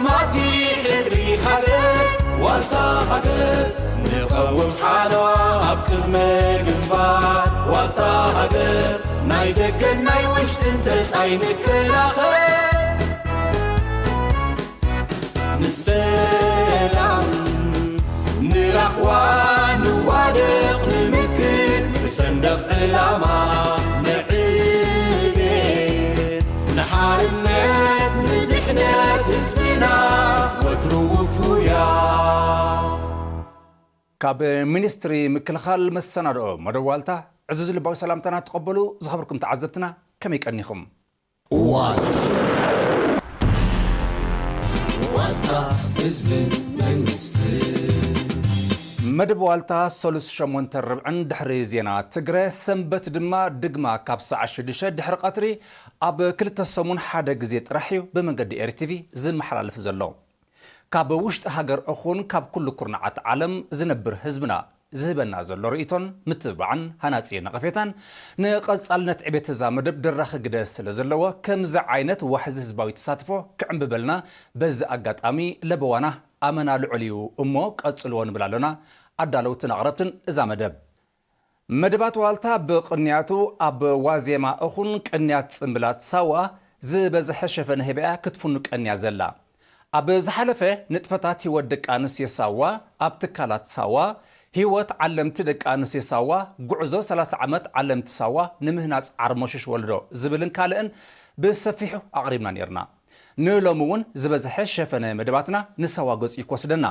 ማቲ ሕድሪ ሃገር ዋልታ ሃገር ንቐውም ሓለዋ ኣብ ቅድመ ግንባር ዋልታ ሃገር ናይ ደገን ናይ ውሽጥን ተጻይ ንከላኸል ንሰላም ንራኽዋ ንዋደቕ ንምክት ንሰንደቕ ዕላማ ንዕቤት ንሓርነት ንድሕነት ህዝብና ወትሩ ውፉያ። ካብ ሚኒስትሪ ምክልኻል መሰናድኦ መደብ ዋልታ ዕዙዝ ልባዊ ሰላምታና ትቐበሉ ዝኸበርኩም ተዓዘብትና ከመይ ቀኒኹም? ዋልታ ዋልታ ህዝብን መንግስትን መደብ ዋልታ ሰሉስ ሸሞንተ ርብዕን ድሕሪ ዜና ትግረ ሰንበት ድማ ድግማ ካብ ሰዓት ሽዱሽተ ድሕሪ ቀትሪ ኣብ ክልተ ሰሙን ሓደ ግዜ ጥራሕ እዩ ብመንገዲ ኤርቲቪ ዝመሓላለፍ ዘሎ። ካብ ውሽጢ ሃገር እኹን ካብ ኩሉ ኩርናዓት ዓለም ዝነብር ህዝብና ዝህበና ዘሎ ርእይቶን ምትብባዕን ሃናጺ ነቐፌታን ንቐጻልነት ዕቤት እዛ መደብ ደራኺ ግደ ስለ ዘለዎ ከምዚ ዓይነት ዋሕዚ ህዝባዊ ተሳትፎ ክዕምብበልና በዚ ኣጋጣሚ ለበዋና ኣመና ልዑል እዩ እሞ ቀጽልዎ ንብል ኣሎና ኣዳለውትን ኣቕረብትን እዛ መደብ። መደባት ዋልታ ብቕንያቱ ኣብ ዋዜማ እኹን ቅንያት ጽምብላት ሳዋ ዝበዝሐ ሸፈነ ሂባ ክትፍኑ ቀንያ ዘላ። ኣብ ዝሓለፈ ንጥፈታት ህይወት ደቂ ኣንስትዮ ሳዋ ኣብ ትካላት ሳዋ ህይወት ዓለምቲ ደቂ ኣንስትዮ ሳዋ ጉዕዞ ሰላሳ ዓመት ዓለምቲ ሳዋ ንምህናጽ ዓርሞሽሽ ወልዶ ዝብልን ካልእን ብሰፊሑ ኣቕሪብና ነይርና። ንሎሚ እውን ዝበዝሐ ሸፈነ መደባትና ንሳዋ ገጹ እዩ ክወስደና።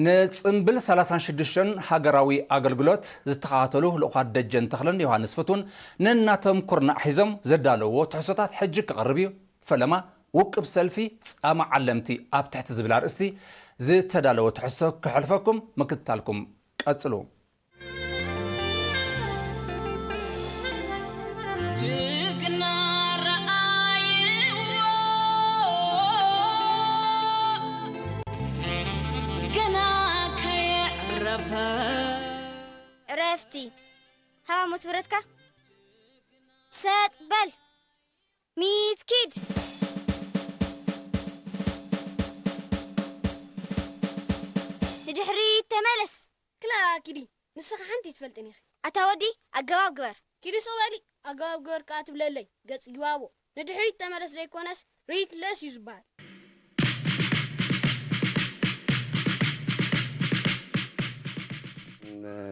ንጽምብል ሰላሳን ሽዱሽተን ሃገራዊ ኣገልግሎት ዝተኸታተሉ ልኡኻት ደጀን ተኽለን ዮሃንስ ፍቱን ነናቶም ኩርናዕ ሒዞም ዘዳለውዎ ትሕዝቶታት ሕጂ ክቐርብ እዩ። ፈለማ ውቅብ ሰልፊ ጻማ ዓለምቲ ኣብ ትሕቲ ዝብል ኣርእስቲ ዝተዳለወ ትሕዝቶ ከሕልፈኩም ምክትታልኩም ቀጽሉ። ጅግና ረኣይዎ ገና ከየዕረፈ። ዕረፍቲ ሃባ ሞት ብረትካ ሰጥ በል ሚት ኪድ ንድሕሪት ተመለስ። ክላ ኪዲ ንስኻ ሓንቲ ትፈልጥን ኢኺ። ኣታ ወዲ ኣገባብ ግበር። ኪዲ ሱቕ በሊ ኣገባብ ግበር ከኣ ትብለለይ ገጽ ጊባቦ። ንድሕሪት ተመለስ ዘይኮነስ ሪት ለስ እዩ ዝበሃል።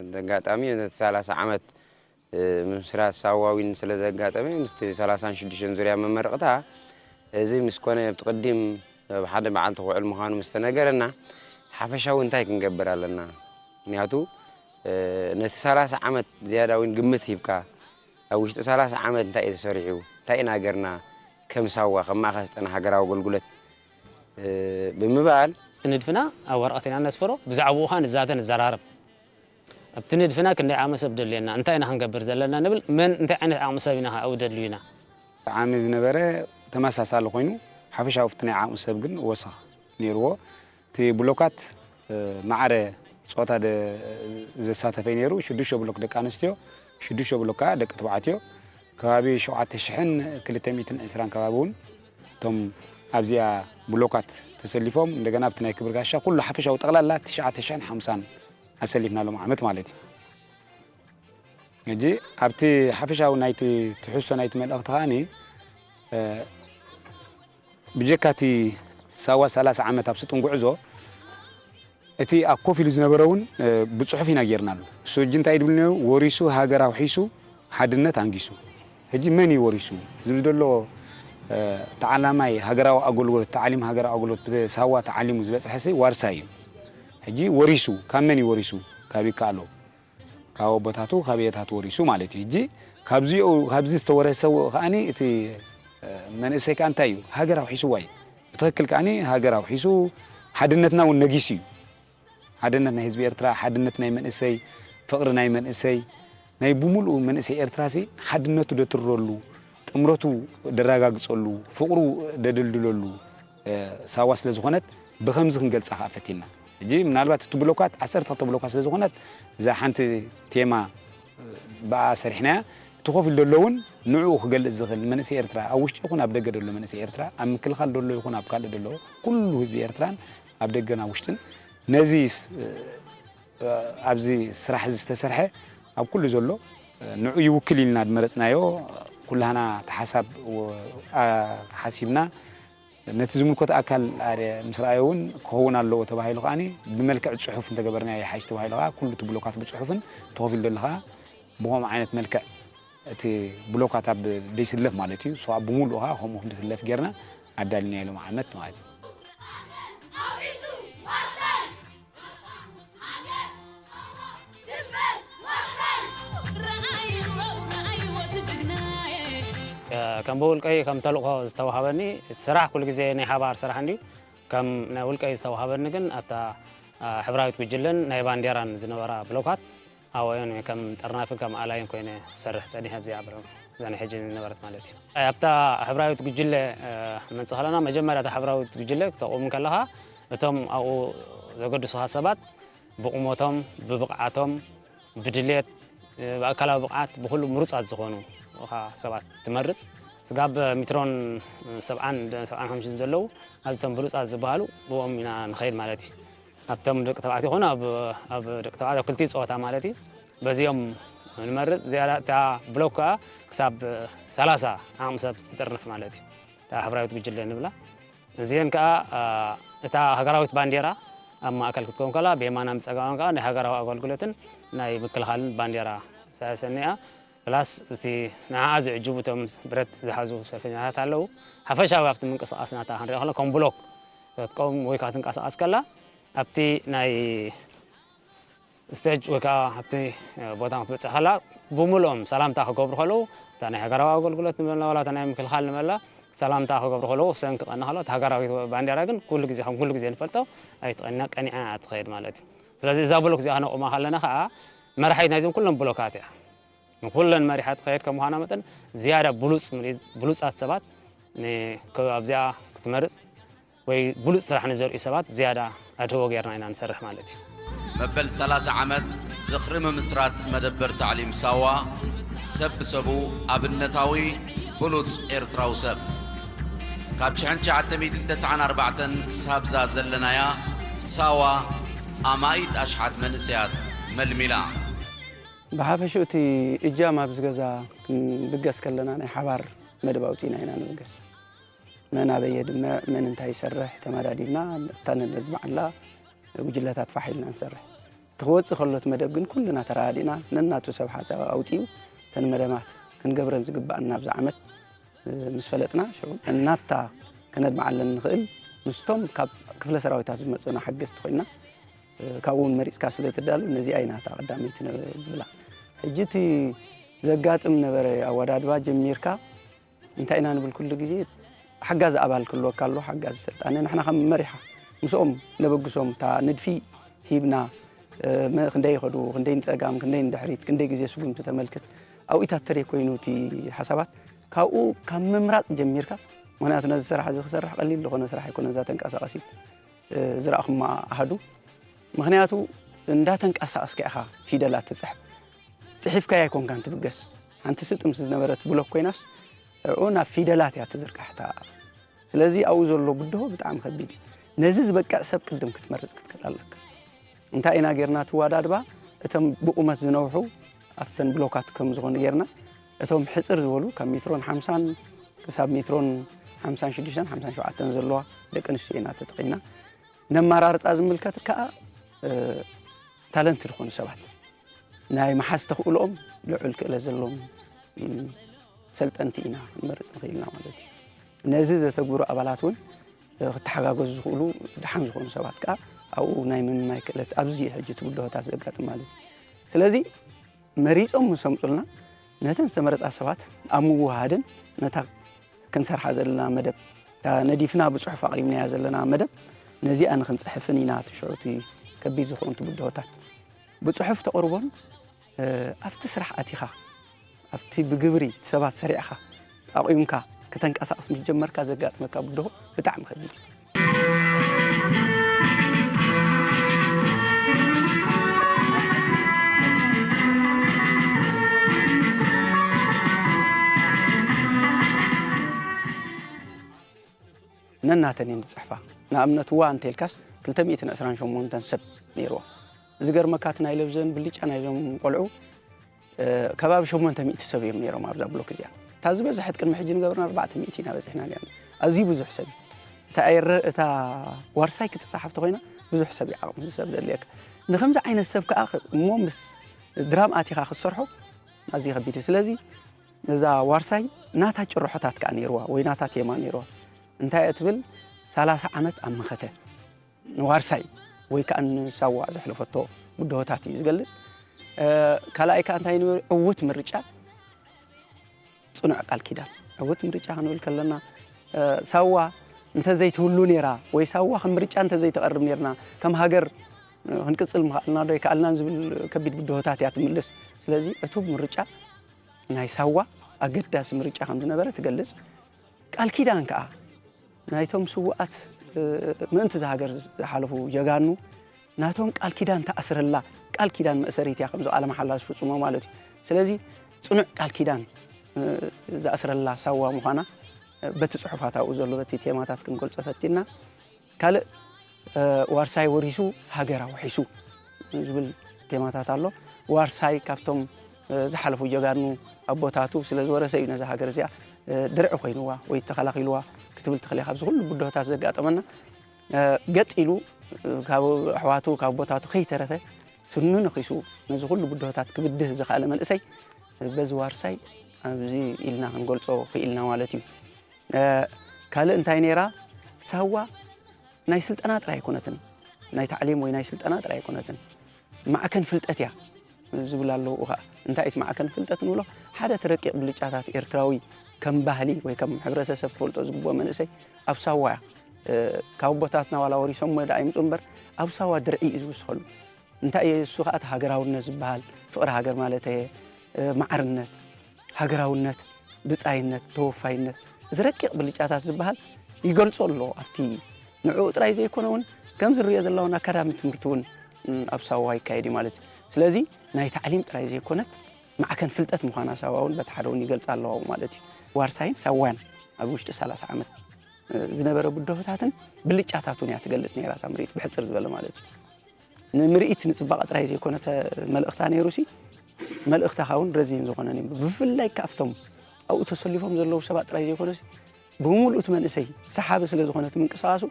እንደ ኣጋጣሚ ነቲ ሰላሳ ዓመት ምስራት ሳዋዊን ስለ ዘጋጠመ ምስቲ ሰላሳን ሽዱሽተን ዙርያ መመረቕታ እዚ ምስ ኮነ ኣብቲ ቅዲም ኣብ ሓደ መዓልቲ ክውዕል ምዃኑ ምስ ተነገረና ሓፈሻዊ እንታይ ክንገብር ኣለና? ምክንያቱ ነቲ ሰላሳ ዓመት ዝያዳ እውን ግምት ሂብካ ኣብ ውሽጢ ሰላሳ ዓመት እንታይ እዩ ተሰሪሑ? እንታይ ኢና ገርና? ከም ሳዋ ከም ማእኸል ስልጠና ሃገራዊ ኣገልግሎት ብምባል እቲ ንድፍና ኣብ ወረቐት ኢና ነስፍሮ፣ ብዛዕባኡ ኸኣ ንዛተ ንዘራረብ። ኣብቲ ንድፍና ክንደይ ዓቕሚ ሰብ ደልየና፣ እንታይ ኢና ክንገብር ዘለና ንብል፣ መን እንታይ ዓይነት ዓቕሚ ሰብ ኢና ኣብኡ ደልዩና። ዓሚ ዝነበረ ተመሳሳሊ ኮይኑ ሓፈሻዊ ኣብቲ ናይ ዓቕሚ ሰብ ግን ወሰኽ ነይርዎ። እቲ ብሎካት ማዕረ ጾታ ዘሳተፈ እዩ ነይሩ። ሽዱሽተ ብሎክ ደቂ ኣንስትዮ፣ ሽዱሽተ ብሎክ ከኣ ደቂ ተባዕትዮ። ከባቢ ሸውዓተ ሽሕን ክልተ ሚእትን ዕስራን ከባቢ እውን እቶም ኣብዚኣ ብሎካት ተሰሊፎም እንደገና ኣብቲ ናይ ክብሪ ጋሻ ኩሉ ሓፈሻዊ ጠቕላላ ትሽዓተ ሽሕን ሓምሳን ኣሰሊፍና ሎም ዓመት ማለት እዩ። ሕጂ ኣብቲ ሓፈሻዊ ናይቲ ትሕዝቶ ናይቲ መልእኽቲ ከኣኒ ብጀካ እቲ ሳዋ ሰላሳ ዓመት ኣብ ስጡም ጉዕዞ እቲ ኣብ ኮፍ ኢሉ ዝነበረ እውን ብፅሑፍ ኢና ጌርናሉ። እሱ ሕጂ እንታይ ድብል ነይሩ ወሪሱ ሃገር ኣውሒሱ ሓድነት ኣንጊሱ። ሕጂ መን እዩ ወሪሱ ዝብል ዘሎ ተዓላማይ ሃገራዊ ኣገልግሎት ተዓሊም ሃገራዊ ኣገልግሎት ብሳዋ ተዓሊሙ ዝበፅሐ ሲ ዋርሳይ እዩ። ሕጂ ወሪሱ ካብ መን እዩ ወሪሱ ካብ ይከኣሎ ካብ ኣቦታቱ ካብ የታቱ ወሪሱ ማለት እዩ። ሕጂ ካብዚኡ ካብዚ ዝተወረሰ ከኣኒ እቲ መንእሰይ ከኣ እንታይ እዩ ሃገር ኣውሒስዋ እዩ። ብትኽክል ከኣኒ ሃገር ኣውሒሱ ሓድነትና እውን ነጊሱ እዩ። ሓድነት ናይ ህዝቢ ኤርትራ፣ ሓድነት ናይ መንእሰይ፣ ፍቕሪ ናይ መንእሰይ፣ ናይ ብሙሉኡ መንእሰይ ኤርትራ ሲ ሓድነቱ ደትርረሉ፣ ጥምረቱ ደረጋግጸሉ፣ ፍቕሩ ደደልድለሉ ሳዋ ስለ ዝኾነት ብኸምዚ ክንገልጻ ከኣ ፈቲና። ሕጂ ምናልባት እቲ ብሎካት ዓሰርተ ክልተ ብሎካት ስለ ዝኾነት እዛ ሓንቲ ቴማ ብኣ ሰሪሕናያ። ተኾፍ ኢሉ ዘሎ እውን ንዕኡ ክገልጽ ዝኽእል መንእሰይ ኤርትራ፣ ኣብ ውሽጢ ይኹን ኣብ ደገ ዘሎ መንእሰይ ኤርትራ፣ ኣብ ምክልኻል ዘሎ ይኹን ኣብ ካልእ ዘሎ ኩሉ ህዝቢ ኤርትራን ኣብ ደገን ኣብ ውሽጥን ነዚ ስ-፣ ኣብዚ ስራሕ እዚ ዝተሰርሐ ኣብ ኩሉ ዘሎ ንዑ ይውክል ኢልና ዝመረጽናዮ ኩላህና ተሓሳብ ወ-፣ ኣ-፣ ሓሲብና ነቲ ዝምልከቶ ኣካል ኣደ ምስ ረኣዮ እውን ክኸውን ኣለዎ ተባሂሉ ከኣ ብመልክዕ ጽሑፍ እንተገበርና ይሓይሽ ተባሂሉ ከኣ ኩሉ እቲ ብሎካት ብጽሑፍን ተኸፊሉ ዘሎ ከኣ ብኸምኡ ዓይነት መልክዕ እቲ ብሎካት ኣብ ደይስለፍ ማለት እዩ። ሰው ኣብ ብምሉእ ከኣ ከምኡ ክንድስለፍ ጌርና ኣዳሊና ኢሎም ዓመት ማለት እዩ። ከም ብውልቀይ ከም ተልእኮ ዝተዋሃበኒ እቲ ስራሕ ኩሉ ግዜ ናይ ሓባር ስራሕ እንድዩ። ከም ናይ ውልቀይ ዝተዋሃበኒ ግን ኣብታ ሕብራዊት ጉጅለን ናይ ባንዴራን ዝነበራ ብሎካት ኣብኦን ከም ጠርናፍን ከም ኣላይን ኮይነ ዝሰርሕ ጸኒሐ ኣብዚኣ ኣብረም እዛ ናይ ሕጂ ዝነበረት ማለት እዩ። ኣብታ ሕብራዊት ጉጅለ መጽእ ከለና መጀመርያ እታ ሕብራዊት ጉጅለ ክተቑም ከለኻ እቶም ኣብኡ ዘገድሱኻ ሰባት ብቑመቶም፣ ብብቕዓቶም፣ ብድሌት፣ ብኣካላዊ ብቕዓት ብኹሉ ምሩጻት ዝኾኑ ኢኻ ሰባት ትመርጽ። ስጋብ ሚትሮን ሰብዓን ሰብዓን ሓሙሽተን ዘለዉ ኣብቶም ብሉጻት ዝበሃሉ ብኦም ኢና ንኸይድ ማለት እዩ። ኣብቶም ደቂ ተባዕትዮ ይኹን ኣብ ኣብ ደቂ ተባዕትዮ ኣብ ክልቲኡ ጸወታ ማለት እዩ። በዚኦም ንመርጽ ዝያዳ እታ ብሎክ ከኣ ክሳብ ሰላሳ ዓቕሚ ሰብ ትጥርንፍ ማለት እዩ። እታ ሕብራዊት ጉጅለ ንብላ እዚአን ከኣ እታ ሃገራዊት ባንዴራ ኣብ ማእከል ክትከውን ከላ ብየማናን ብጸጋማን ከኣ ናይ ሃገራዊ ኣገልግሎትን ናይ ምክልኻልን ባንዴራ ሰሰኒኣ ፕላስ እቲ ንዓኣ ዝዕጅቡ እቶም ብረት ዝሓዙ ሰልፈኛታት ኣለዉ። ሓፈሻዊ ኣብቲ ምንቅስቓስ ናታ ክንሪኦ ከለና ከም ብሎክ ክትቀውም ወይ ከዓ ትንቀሳቐስ ከላ ኣብቲ ናይ ስቴጅ ወይ ከዓ ኣብቲ ቦታ ክትበፅሕ ከላ ብምልኦም ሰላምታ ክገብሩ ከለዉ እታ ናይ ሃገራዊ ኣገልግሎት ንበላ ዋላ እታ ናይ ምክልኻል ንበላ ሰላምታ ክገብሩ ከለዉ ሰን ክቐኒ ከሎ እቲ ሃገራዊ ባንዴራ ግን ኩሉ ግዜ ከም ኩሉ ግዜ ንፈልጦ ኣይትቐኒና ቀኒዓ እያ ትኸይድ ማለት እዩ። ስለዚ እዛ ብሎክ እዚኣ ክነቑማ ከለና ከዓ መራሒት ናይዞም ኩሎም ብሎካት እያ። ንኩለን መሪሓ ትኸይድ ከም ምዃና መጠን ዝያዳ ብሉፅ ምርኢት ብሉፃት ሰባት ን- ከ- ኣብዚኣ ክትመርፅ ወይ ብሉፅ ስራሕ ንዘርእዩ ሰባት ዝያዳ ኣድህቦ ጌርና ኢና ንሰርሕ ማለት እዩ። መበል ሰላሳ ዓመት ዝኽሪ ምምስራት መደበር ታዕሊም ሳዋ ሰብ ብሰቡ ኣብነታዊ ብሉፅ ኤርትራዊ ሰብ ካብ ሽሕን ትሽዓተ ሚእትን ተስዓን ኣርባዕተን ክሳብዛ ዘለናያ ሳዋ ኣማኢት ኣሽሓት መንእሰያት መልሚላ። ብሓፈሽኡ እቲ እጃም ኣብዚ ገዛ ክንብገስ ከለና ናይ ሓባር መደብ ኣውፂእና ኢና ንብገስ። መን ኣበይ የድምዕ፣ መን እንታይ ይሰርሕ ተመዳዲብና እታ ነድምዓላ ጉጅለታት ፋሕ ኢልና ንሰርሕ። እቲ ክወፅእ ከሎ እቲ መደብ ግን ኩልና ተረዳዲእና ነናቱ ሰብ ሓሳብ ኣውፂኡ እተን መደባት ክንገብረን ዝግባኣና ኣብዚ ዓመት ምስ ፈለጥና ሽዑ ናብታ ከነድምዓለን ንኽእል ምስቶም ካብ ክፍለ ሰራዊታት ዝመፁና ሓገዝቲ ኮይና ካብኡ እውን መሪፅካ ስለ ትዳሉ ነዚኣ ኢና እታ ቀዳመይቲ ንብላ። ሕጂ እቲ ዘጋጥም ነበረ ኣወዳድባ ጀሚርካ እንታይ ኢና ንብል ኩሉ ግዜ ሓጋዚ ኣባል ክህልወካ ኣሎ ሓጋዚ ሰልጣነ ንሕና ከም መሪሓ ምስኦም ነበግሶም እታ ንድፊ ሂብና ክንደይ ይኸዱ ክንደይ ንፀጋም ክንደይ ንድሕሪት ክንደይ ግዜ ስጉምቲ ተመልክት ኣብኡ ኢታተር ኮይኑ እቲ ሓሳባት ካብኡ ካብ ምምራፅ ጀሚርካ ምክንያቱ ነዚ ስራሕ እዚ ክሰርሕ ቀሊል ዝኾነ ስራሕ ኣይኮነ እዛ ተንቀሳቐሲት ዝረኣኹማ ኣሃዱ ምኽንያቱ እንዳተንቀሳቐስካ ኢኻ ፊደላት ትፅሕፍ ፅሒፍካያ ኣይኮንካን ትብገስ ሓንቲ ስጥምሲ ዝነበረት ብሎክ ኮይናስ ዕኡ ናብ ፊደላት እያ ትዝርጋሕታ ስለዚ ኣብኡ ዘሎ ብድሆ ብጣዕሚ ከቢድ እዩ ነዚ ዝበቅዕ ሰብ ቅድም ክትመርፅ ክትክእል ኣለካ እንታይ ኢና ጌርና ትዋዳድባ እቶም ብቁመት ዝነውሑ ኣብተን ብሎካት ከም ዝኾኑ ጌርና እቶም ሕፅር ዝበሉ ካብ ሜትሮን ሓምሳን ክሳብ ሜትሮን ሓምሳን ሽዱሽተን ሓምሳን ሸውዓተን ዘለዋ ደቂ ኣንስትዮ ኢና ተጠቒምና ነማራርፃ ዝምልከት ከዓ ታለንት ዝኾኑ ሰባት ናይ መሓዝ ተኽእልኦም ልዑል ክእለት ዘለዎም ሰልጠንቲ ኢና ክንመርፅ ንኽኢልና ማለት እዩ ነዚ ዘተግብሩ ኣባላት እውን ክተሓጋገዙ ዝኽእሉ ደሓን ዝኾኑ ሰባት ከዓ ኣብኡ ናይ ምምማይ ክእለት ኣብዚ ሕጂ ትብድሆታት ዘጋጥም ማለት እዩ ስለዚ መሪፆም ምስ ኣምፁልና ነተን ዝተመረፃ ሰባት ኣብ ምውሃድን ነታ ክንሰርሓ ዘለና መደብ እታ ነዲፍና ብፅሑፍ ኣቕሪብናያ ዘለና መደብ ነዚኣ ንክንፅሕፍን ኢና እቲ ሽዑ እቲ ከቢድ ዝኾኑ ትብድሆታት ብፅሑፍ ተቕርቦን ኣብቲ ስራሕ ኣቲኻ ኣብቲ ብግብሪ ሰባት ሰሪዕኻ ኣቑምካ ከተንቀሳቕስ ምስ ጀመርካ ዘጋጥመካ ብድሆ ብጣዕሚ ከቢድ እዩ። ነናተን እየን ዝፅሕፋ። ንኣብነት ዋ እንተልካስ ክልተ ሚእትን ዕስራን ሸሞንተን ሰብ ነይርዋ። ዝገርመካ እቲ ናይ ለብዘን ብልጫ ናይዞም ቆልዑ ከባቢ ሸሞንተ ሚእቲ ሰብ እዮም ነይሮም ኣብዛ ብሎክ እዚኣ። እታ ዝበዝሐት ቅድሚ ሕጂ ንገብርና ኣርባዕተ ሚእቲ ኢና በፂሕና ነርና። ኣዝዩ ብዙሕ ሰብ እዩ። እታ ኤረ እታ ዋርሳይ ክትፀሓፍ ተኮይና ብዙሕ ሰብ እዩ ዓቕሚ ሰብ ዘድልየካ። ንከምዚ ዓይነት ሰብ ከዓ እሞ ምስ ድራም ኣቲኻ ክትሰርሖ ኣዝዩ ከቢድ እዩ። ስለዚ እዛ ዋርሳይ ናታ ጭርሖታት ከዓ ነይርዋ ወይ ናታ ቴማ ነይርዋ። እንታይ እያ ትብል? ሰላሳ ዓመት ኣብ መኸተ ንዋርሳይ ወይ ከዓ ንሳዋ ዘሕለፈቶ ብድሆታት እዩ ዝገልጽ። ካልኣይ ከዓ እንታይ ንብል? ዕውት ምርጫ ጽኑዕ ቃል ኪዳን። ዕውት ምርጫ ክንብል ከለና ሳዋ እንተዘይትህሉ ነይራ ወይ ሳዋ ከም ምርጫ እንተዘይትቐርብ ነርና ከም ሃገር ክንቅጽል ምኽኣልና ዶ ኣይከኣልናን ዝብል ከቢድ ብድሆታት እያ ትምልስ። ስለዚ ዕቱብ ምርጫ ናይ ሳዋ ኣገዳሲ ምርጫ ከም ዝነበረ ትገልጽ። ቃል ኪዳን ከኣ ናይቶም ስዉኣት ምእንቲ እዛ ሃገር ዝሓለፉ ጀጋኑ ናቶም ቃል ኪዳን ተኣስረላ ቃል ኪዳን መእሰሪት እያ ከምዚ ቃለ መሓላ ዝፍጽሞ ማለት እዩ። ስለዚ ጽኑዕ ቃል ኪዳን ዝኣስረላ ሳዋ ምዃና በቲ ጽሑፋት ኣብኡ ዘሎ በቲ ቴማታት ክንገልጾ ፈቲና። ካልእ ዋርሳይ ወሪሱ ሃገር ኣውሒሱ ዝብል ቴማታት ኣሎ። ዋርሳይ ካብቶም ዝሓለፉ ጀጋኑ ኣቦታቱ ስለ ዝወረሰ እዩ ነዛ ሃገር እዚኣ ድርዒ ኮይንዋ ወይ ተኸላኺልዋ ክትብል ትኽእል ኢኻ። ኣብዚ ኩሉ ብድሆታት ዘጋጠመና ገጥ ኢሉ ካብ ኣሕዋቱ ካብ ኣቦታቱ ከይተረፈ ስኑ ነኺሱ ነዚ ኩሉ ብድሆታት ክብድህ ዝኸኣለ መንእሰይ በዚ ዋርሳይ ኣብዚ ኢልና ክንገልጾ ክኢልና ማለት እዩ። ካልእ እንታይ ነይራ ሳዋ ናይ ስልጠና ጥራይ ኣይኮነትን፣ ናይ ታዕሊም ወይ ናይ ስልጠና ጥራይ ኣይኮነትን፣ ማዕከን ፍልጠት እያ ዝብል ኣለዉ። ከዓ እንታይ እቲ ማዕከን ፍልጠት ንብሎ? ሓደ እቲ ረቂቕ ብልጫታት ኤርትራዊ ከም ባህሊ ወይ ከም ሕብረተሰብ ክፈልጦ ዝግብኦ መንእሰይ ኣብ ሳዋ እያ። ካብ ኣቦታትና ዋላ ወሪሶሞ ደኣ ይምፁ እምበር ኣብ ሳዋ ድርዒ እዩ ዝውስኸሉ። እንታይ እየ እሱ ከዓ እቲ ሃገራውነት ዝበሃል ፍቕሪ ሃገር ማለት እየ፣ ማዕርነት፣ ሃገራውነት፣ ብጻይነት፣ ተወፋይነት፣ እዚ ረቂቕ ብልጫታት ዝበሃል ይገልጾ ኣሎ። ኣብቲ ንዕኡ ጥራይ ዘይኮነ እውን ከም ዝርዮ ዘለውን ኣካዳሚ ትምህርቲ እውን ኣብ ሳዋ ይካየድ እዩ ማለት እዩ። ስለዚ ናይ ታዕሊም ጥራይ ዘይኮነት ማዕከን ፍልጠት ምዃና ሳዋ እውን በቲ ሓደ እውን ይገልጻ ኣለዋ ማለት እዩ። ዋርሳይን ሳዋን ኣብ ውሽጢ ሰላሳ ዓመት ዝነበረ ብድሆታትን ብልጫታቱን እያ ትገልጽ ነይራ እታ ምርኢት ብሕጽር ዝበለ ማለት እዩ። ንምርኢት ንጽባቐ ጥራይ ዘይኮነ መልእኽታ ነይሩ ሲ መልእኽታ ካውን ረዚን ዝኾነ ነይሩ። ብፍላይ ካብቶም ኣብኡ ተሰሊፎም ዘለዉ ሰባት ጥራይ ዘይኮነ ብምሉእ እቲ መንእሰይ ሰሓቢ ስለ ዝኾነ እቲ ምንቅስቃሱ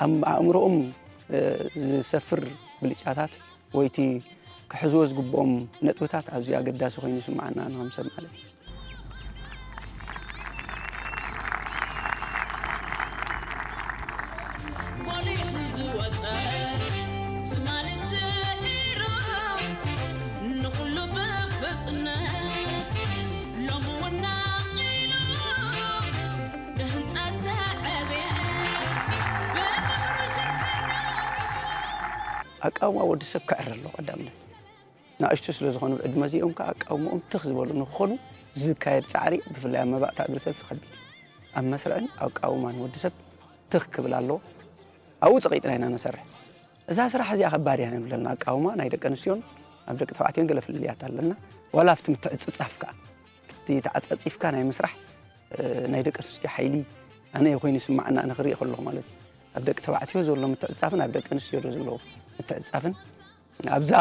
ኣብ ኣእምሮኦም ዝሰፍር ብልጫታት ወይ እቲ ክሕዝዎ ዝግብኦም ነጥብታት ኣዝዩ ኣገዳሲ ኮይኑ ይስምዓና ንኸም ሰብ ማለት እዩ። ጎሊሑ ዝወፀ ትማሊ ስዒሩ ንኹሉ ብፍጥነት ሎሚ እውን ናቒሉ ንህንፀት ዕብየት ብምምሩ ሽርክና ኣቃውማ ወዲ ሰብ ክዕረ ኣለዎ ቀዳምነት። ንኣሽቱ ስለ ዝኾኑ ብዕድመ እዚኦም ከዓ ኣቃውምኦም ትኽ ዝበሉ ንክኾኑ ዝካየድ ፃዕሪ ብፍላይ ኣብ መባእታ እግሪ ሰልፊ ከቢድ እዩ። ኣብ መስርዕን ኣቃውማን ወዲ ሰብ ትኽ ክብል ኣለዎ። ኣብኡ ፀቒጥና ኢና ንሰርሕ። እዛ ስራሕ እዚኣ ከባድ እያ ንብለና ኣቃውማ ናይ ደቂ ኣንስትዮን ኣብ ደቂ ተባዕትዮን ገለ ፍልልያት ኣለና። ዋላ ኣብቲ ምትዕፅፃፍ ከዓ እቲ ተዓፃፂፍካ ናይ ምስራሕ ናይ ደቂ ኣንስትዮ ሓይሊ ኣነ ኮይኑ ይስማዓኒ ኣነ ክርኢ ከለኹ ማለት እዩ። ኣብ ደቂ ተባዕትዮ ዘሎ ምትዕፃፍን ኣብ ደቂ ኣንስትዮ ዘሎ ምትዕፃፍን ኣብዛ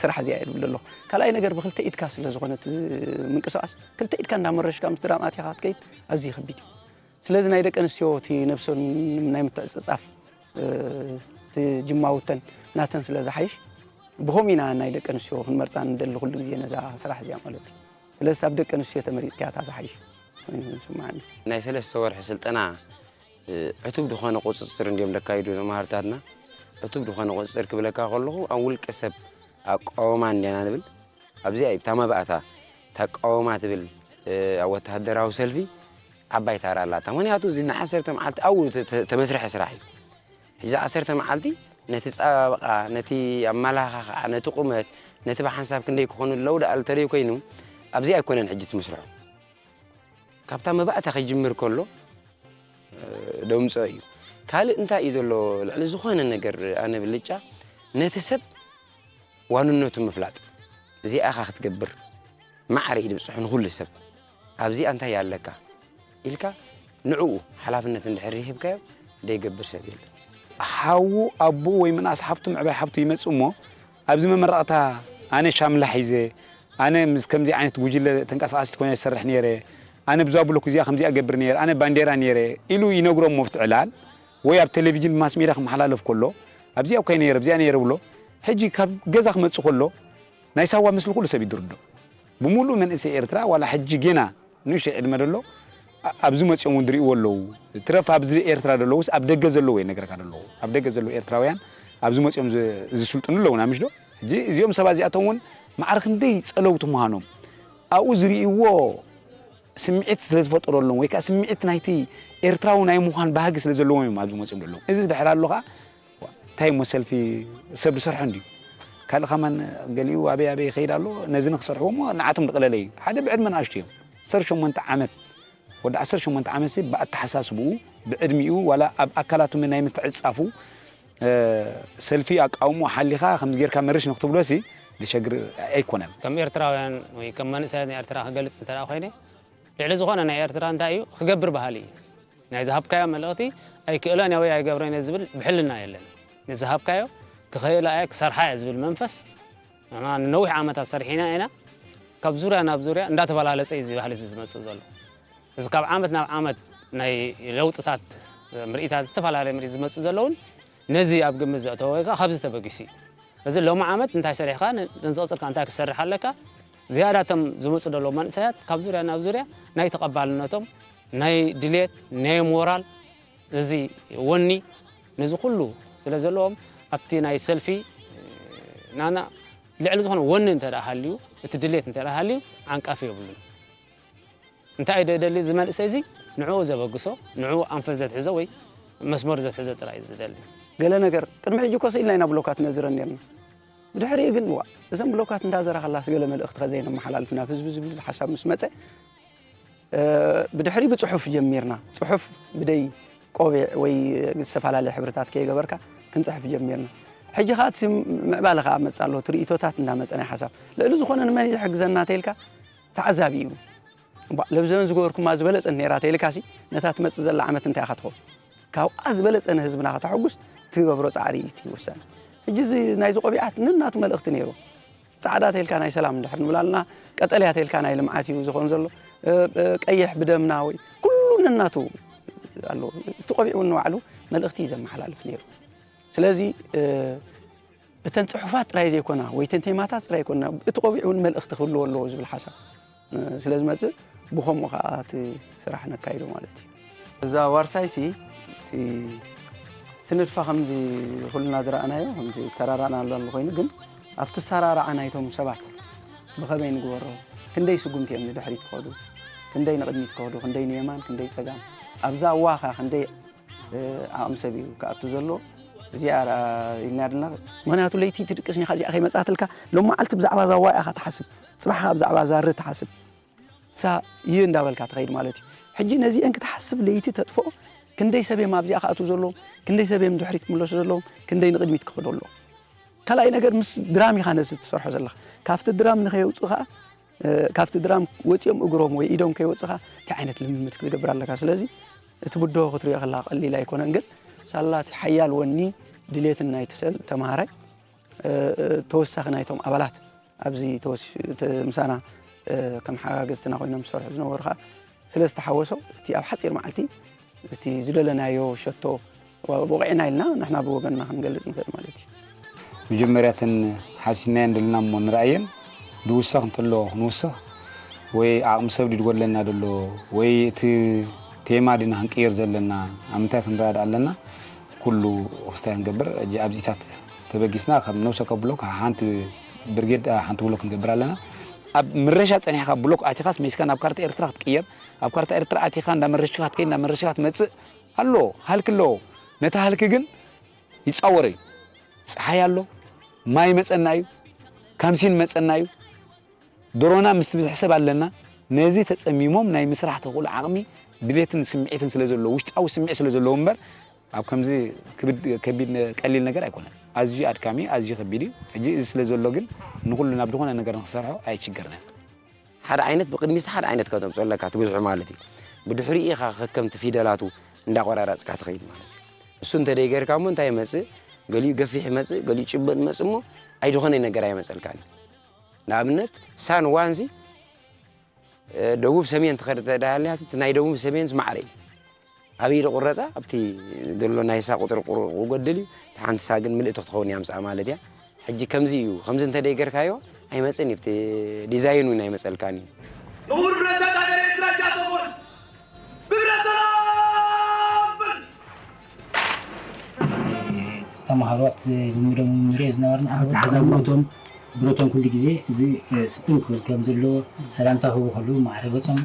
ስራሕ እዚኣ እየ ዝብል ዘለኹ። ካልኣይ ነገር ብክልተ ኢድካ ስለ ዝኾነት ምንቅስቃስ ክልተ ኢድካ እንዳመረሽካ ምስ ድራም ኣቲኻ ክትከይድ ኣዝዩ ከቢድ እዩ። ስለዚ ናይ ደቂ ኣንስትዮ እቲ ነብሰን ናይ ምትዕፅፃፍ እቲ ጅማውተን ናተን ስለ ዝሓይሽ ብኸምኡ ኢና ናይ ደቂ ኣንስትዮ ክንመርፃ ንደሊ ኩሉ ግዜ ነዛ ስራሕ እዚኣ ማለት እዩ። ስለዚ ኣብ ደቂ ኣንስትዮ ተመሪፅካ እያ እታ ዝሓይሽ ኮይኑ ዝስምዓኒ። ናይ ሰለስተ ወርሒ ስልጠና ዕቱብ ዝኾነ ቁፅፅር እንድዮም ለካይዱ መማህርታትና። ዕቱብ ዝኾነ ቁፅፅር ክብለካ ከለኹ ኣብ ውልቀ ሰብ ኣቃውማ እንዲና ንብል። ኣብዚኣ እዩ እታ መባእታ እታ ኣቃውማ ትብል ኣብ ወተሃደራዊ ሰልፊ ዓባይ ታራ ኣላታ። ምክንያቱ እዚ ንዓሰርተ መዓልቲ ኣብኡ ተመስርሐ ስራሕ እዩ። ሕጂ ዓሰርተ መዓልቲ ነቲ ፃባብቓ፣ ነቲ ኣመላኻኽዓ፣ ነቲ ቁመት፣ ነቲ ብሓንሳብ ክንደይ ክኾኑ ኣለዉ ደኣ ተደይ ኮይኑ ኣብዚ ኣይኮነን ሕጂ ትምስርሖ። ካብታ መባእታ ከይጅምር ከሎ ደምፅኦ እዩ። ካልእ እንታይ እዩ ዘሎ ልዕሊ ዝኾነ ነገር ኣነ ብልጫ ነቲ ሰብ ዋንነቱ ምፍላጥ። እዚኣ ኢኻ ክትገብር ማዕረ እዩ ድብፅሑ ንኹሉ ሰብ። ኣብዚኣ እንታይ ኣለካ ኢልካ ንዕኡ ሓላፍነት እንድሕር ሂብካዮ ዘይገብር ሰብ የለን። ሓዉ ኣቦኡ ወይ ምንኣስ ሓፍቱ ምዕባይ ሓፍቱ ይመጽእ እሞ፣ ኣብዚ መመረቕታ ኣነ ሻምላ ሒዘ፣ ኣነ ምስ ከምዚ ዓይነት ጉጅለ ተንቀሳቓሲት ኮይነ ዝሰርሕ ነይረ፣ ኣነ ብዛ ብሎክ እዚኣ ከምዚኣ እገብር ነይረ፣ ኣነ ባንዴራ ነይረ ኢሉ ይነግሮም እሞ ኣብቲ ዕላል ወይ ኣብ ቴሌቪዥን ማስ ሜድያ ክመሓላለፍ ከሎ፣ ኣብዚኣ እኮ ነይረ፣ ኣብዚኣ ነይረ ብሎ፣ ሕጂ ካብ ገዛ ክመጽእ ከሎ ናይ ሳዋ ምስሊ ኩሉ ሰብ ይድርዶ። ብምሉእ መንእሰይ ኤርትራ ዋላ ሕጂ ጌና ንእሽተይ ዕድመ ደሎ ኣ-፣ ኣብዚ መጺኦም እውን ዝርእይዎ ኣለዉ። ትረፍ ኣብዚ ኤርትራ ዘለዉስ ኣብ ደገ ዘለዉ እየ ነገረካ ዘለዉ። ኣብ ደገ ዘለዉ ኤርትራውያን ኣብዚ መጺኦም ዝ-፣ ዝስልጥኑ ኣለዉና ምሽ ዶ? ሕጂ እዚኦም ሰባት እዚኣቶም እውን ማዕረ ክንደይ ጸለውቲ ምዃኖም ኣብኡ ዝርእይዎ ስምዒት ስለ ዝፈጠረሎም ወይ ከኣ ስምዒት ናይቲ ኤርትራዊ ናይ ምዃን ባህጊ ስለ ዘለዎም እዮም ኣብዚ መጺኦም ዘለዉ። እዚ ድሕር ኣሎ ከኣ እንታይ እሞ ሰልፊ ሰብ ዝሰርሖ እንድዩ። ካልእ ከማን ገሊኡ ኣበይ ኣበይ ይኸይድ ኣሎ። ነዚ ንክሰርሕዎ እሞ ንዓቶም ዝቐለለ እዩ። ሓደ ብዕድመ ንኣሽቱ እዮም። ዓሰርተ ሸሞንተ ዓመት፣ ወዲ ዓሰርተ ሸሞንተ ዓመት ሲ ብኣተሓሳስብኡ፣ ብዕድሚኡ፣ ዋላ ኣብ ኣካላቱ ናይ ምትዕጻፉ፣ እ፣ ሰልፊ ኣቃውሞ ሓሊኻ ከምዚ ጌርካ መርሽ ንክትብሎ ሲ ዘሸግር ኣይኮነን። ከም ኤርትራውያን ወይ ከም መንእሰያት ናይ ኤርትራ ክገልጽ እንተ ደኣ ኮይነ፣ ልዕሊ ዝኾነ ናይ ኤርትራ እንታይ እዩ ክገብር በሃሊ እዩ። ናይ ዝሃብካዮ መልእኽቲ ኣይክእሎን እየ ወይ ኣይገብሮን እየ ዝብል ብሕልና የለን። ንዝሃብካዮ ክኽእላ እየ ክሰርሓ እየ ዝብል መንፈስ ንሕና ንነዊሕ ዓመታት ሰሪሕና ኢና። ካብ ዙርያ ናብ ዙርያ እንዳተፈላለጸ እዩ እዚ ባህሊ እዚ ዝመጽእ ዘሎ። እዚ ካብ ዓመት ናብ ዓመት ናይ ለውጥታት ምርኢታት ዝተፈላለየ ምርኢት ዝመጽእ ዘለውን ነዚ ኣብ ግምት ዘእተወ ወይ ከዓ ካብዚ ተበጊሱ እዩ። እዚ ሎሚ ዓመት እንታይ ሰሪሕካ ን-፣ ንዝቕጽልካ እንታይ ክትሰርሕ ኣለካ? ዝያዳ እቶም ዝመጹ ዘለዉ መንእሰያት ካብ ዙርያ ናብ ዙርያ ናይ ተቐባልነቶም፣ ናይ ድሌት፣ ናይ ሞራል፣ እዚ ወኒ፣ ነዚ ኩሉ ስለ ዘለዎም ኣብቲ ናይ ሰልፊ ናና ልዕሊ ዝኾነ ወኒ እንተ ደኣ ሃልዩ፣ እቲ ድሌት እንተ ደኣ ሃልዩ ዓንቃፊ የብሉን። እንታይ እዩ ደደሊ እዚ መንእሰይ እዚ? ንዕኡ ዘበግሶ፣ ንዕኡ ኣንፈት ዘትሕዞ ወይ መስመር ዘትሕዞ ጥራይ እዩ ዝደሊ። ገለ ነገር ቅድሚ ሕጂ እኮ ስኢልና ኢና ብሎካት ነዝረን ነርና። ብድሕሪኡ ግን፣ ዋእ፣ እዘን ብሎካት እንዳ ዘራኸላስ ገለ መልእኽቲ ከ ዘይነመሓላልፍ ናብ ህዝቢ ዝብል ሓሳብ ምስ መጸ፣ እ፣ ብድሕሪ ብጽሑፍ ጀሚርና። ጽሑፍ ብደይ ቆቢዕ ወይ ዝተፈላለየ ሕብርታት ከይገበርካ ክንጽሕፍ ጀሚርና። ሕጂ ኸኣ እቲ ምዕባለ ኸኣ መጽእ ኣሎ፣ እቲ ርእይቶታት እንዳመጸ ናይ ሓሳብ። ልዕሊ ዝኾነ ንመን እዩ ዝሕግዘና ተኢልካ ተዓዛቢ እዩ። እምቧእ፣ ለብዘበን ዝገበርኩማ ዝበለጸት ነይራ ተይልካሲ፣ ነታ ትመጽእ ዘላ ዓመት እንታይ ኢኻ ትኸውን? ካብኣ ዝበለጸ ንህዝብና ከተሐጉስ ትገብሮ ጻዕሪ እዩ እቲ ውሳነ። ሕጂ እዚ ናይዚ ቆቢዓት ነናቱ መልእኽቲ ነይሩ። ጻዕዳ ተይልካ ናይ ሰላም እንድሕር ንብል ኣለና፣ ቀጠልያ ተይልካ ናይ ልምዓት እዩ ዝኾን ዘሎ። እ፣ እ፣ ቀይሕ ብደምና ወይ ኩሉ ነናቱ ኣሎ። እቲ ቆቢዕ እውን ንባዕሉ መልእኽቲ እዩ ዘመሓላልፍ ነይሩ። ስለዚ፣ እ፣ እተን ጽሑፋት ጥራይ ዘይኮና ወይ እተን ቴማታት ጥራይ ኣይኮና፣ እቲ ቆቢዕ እውን መልእኽቲ ክህልዎ ኣለዎ ዝብል ሓሳብ፣ እ፣ ስለ ዝመጽእ ብኸምኡ ከኣ እቲ ስራሕ ነካይዶ ማለት እዩ። እዛ ዋርሳይሲ እቲ፣ እቲ ንድፋ ከምዚ ኩልና ዝረኣናዮ፣ ከምዚ ተራራእና ኣሎ ኮይኑ፣ ግን ኣብቲ ኣሰራርዓ ናይቶም ሰባት ብኸመይ ንግበሮ፣ ክንደይ ስጉምቲ እዮም ንድሕሪት ክኸዱ፣ ክንደይ ንቕድሚት ክኸዱ፣ ክንደይ ንየማን፣ ክንደይ ጸጋም፣ ኣብዛ እዋኻ ክንደይ እ፣ ዓቕሚ ሰብ እዩ ክኣቱ ዘሎ። እዚኣ ርኣ ኢልና ድና። ምኽንያቱ ለይቲ ትድቅስ ኒኻ እዚኣ ከይመጽኣትልካ፣ ሎም መዓልቲ ብዛዕባ እዛ ዋይ ኢኻ ትሓስብ፣ ጽባሕ ኸኣ ብዛዕባ እዛ ር ትሓስብ። እሳ ይህ እንዳበልካ ትኸይድ ማለት እዩ። ሕጂ ነዚአን ክትሓስብ ለይቲ ተጥፍኦ፣ ክንደይ ሰብ እዮም ኣብዚኣ ክኣትዉ ዘለዎም፣ ክንደይ ሰብ እዮም ድሕሪት ክምለሱ ዘለዎም፣ ክንደይ ንቕድሚት ክኸዱ ኣለዎም። ካልኣይ ነገር ምስ ድራም ኢኻ ነዚ ትሰርሖ ዘለኻ። ካብቲ ድራም ንኸየውጽኡ ኸኣ፣ እ፣ ካብቲ ድራም ወጺኦም እግሮም ወይ ኢዶም ከይወጽኻ እንታይ ዓይነት ልምምድ ክትገብር ኣለካ። ስለዚ እቲ ብድሆ ክትሪኦ ከለኻ ቀሊል ኣይኮነን፣ ግን ሳላ እቲ ሓያል ወኒ ድሌትን ናይቲ ሰብ ተማሃራይ፣ እ፣ እ፣ ተወሳኺ ናይቶም ኣባላት ኣብዚ ተወስ-፣ ተ-፣ ምሳና፣ እ፣ ከም ሓጋገዝትና ኮይኖም ዝሰርሑ ዝነበሩ ኸኣ ስለ ዝተሓወሶ እቲ ኣብ ሓጺር መዓልቲ እቲ ዝደለናዮ ሸቶ ወ-፣ ወቒዕና ኢልና ንሕና ብወገንና ክንገልጽ ንኽእል ማለት እዩ። መጀመርያ እተን ሓሲብናየን ደለና እሞ ንረኣየን፣ ዝውሰኽ እንተሎ ክንውስኽ ወይ ዓቕሚ ሰብ ድዩ ዝጎድለና ዘሎ ወይ እቲ ቴማ ድና ክንቅይር ዘለና፣ ኣብ ምንታይ ክንረዳእ ኣለና፣ ኩሉ ክስታይ ክንገብር፣ ሕጂ ኣብዚታት ተበጊስና፣ ካብ ነብሰ ከብሎ፣ ካብ ሓንቲ ብርጌድ፣ ኣ፣ ሓንቲ ብሎክ ክንገብር ኣለና። ኣብ ምረሻ ጸኒሕካ ብሎክ ኣቲኻስ መይስካ ናብ ካርታ ኤርትራ ክትቅየር፣ ኣብ ካርታ ኤርትራ ኣቲኻ እንዳመረሽካ ክትከይድ፣ እንዳመረሽካ ክትመጽእ ኣሎ፣ ሃልኪ ኣለዎ። ነቲ ሃልኪ ግን ይጻወር እዩ። ጸሓይ ኣሎ፣ ማይ መጸና እዩ፣ ካምሲን መጸና እዩ። ድሮና ምስ ትብዝሕ ሰብ ኣለና። ነዚ ተጸሚሞም ናይ ምስራሕ ተኽእሎ ዓቕሚ፣ ድሌትን ስምዒትን ስለ ዘለዎ፣ ውሽጣዊ ስምዒት ስለ ዘለዎ እምበር፣ ኣብ ከምዚ ክብድ-፣ ከቢድ ነ-፣ ቀሊል ነገር ኣይኮነን። ኣዝዩ ኣድካሚ፣ ኣዝዩ ከቢድ እዩ። ሕጂ እዚ ስለ ዘሎ ግን ንኹሉ ናብ ዝኾነ ነገር ንኽሰርሖ ኣይችገርናን። ሓደ ዓይነት ብቅድሚት ሓደ ዓይነት ከተምጽኦ ኣለካ፣ እቲ ብዝሑ ማለት እዩ። ብድሕሪኡ ኢኻ ከከምቲ ፊደላቱ እንዳቆራረጽካ ትኸይድ ማለት እዩ። እሱ እንተደይ ጌርካ እሞ እንታይ ይመጽእ? ገሊኡ ገፊሕ ይመጽእ፣ ገሊኡ ጭበጥ ይመጽእ እሞ ኣይድኾነ ነገር ኣይመጸልካን። ንኣብነት ሳን ዋንዚ፣ እ፣ ደቡብ ሰሜን ትኸድ ተዳሃልያ፣ እቲ ናይ ደቡብ ሰሜን ዝማዕረ እዩ። ኣበይ ዝቑረጻ? ኣብቲ ዘሎ ናይ ሳ ቁጽሪ ቁር-፣ ክጎድል እዩ። እቲ ሓንቲ ሳ ግን ምልእቲ ክትኸውን እያ ምስኣ ማለት እያ። ሕጂ ከምዚ እዩ። ከምዚ እንተደይ ጌርካዮ ኣይመጽእን እዩ። ኣብቲ ዲዛይን እውን ኣይመጸልካን እዩ። ንኽቡር ፕሬዝዳንት ሃገር ኤርትራ ኢሳያስ ኣፈወርቂ ብግብረ ሰላም በል። ዝተማሃሩ ኣብቲ ልምዶም ንሪኦ ዝነበርና፣ ኣብ ሓዛ ብረቶም፣ ብረቶም ኩሉ ግዜ እዚ፣ እ፣ ስጥም ክብል ከም ዘለዎ፣ ሰላምታ ክህቡ ከለዉ ማዕረ ገጾም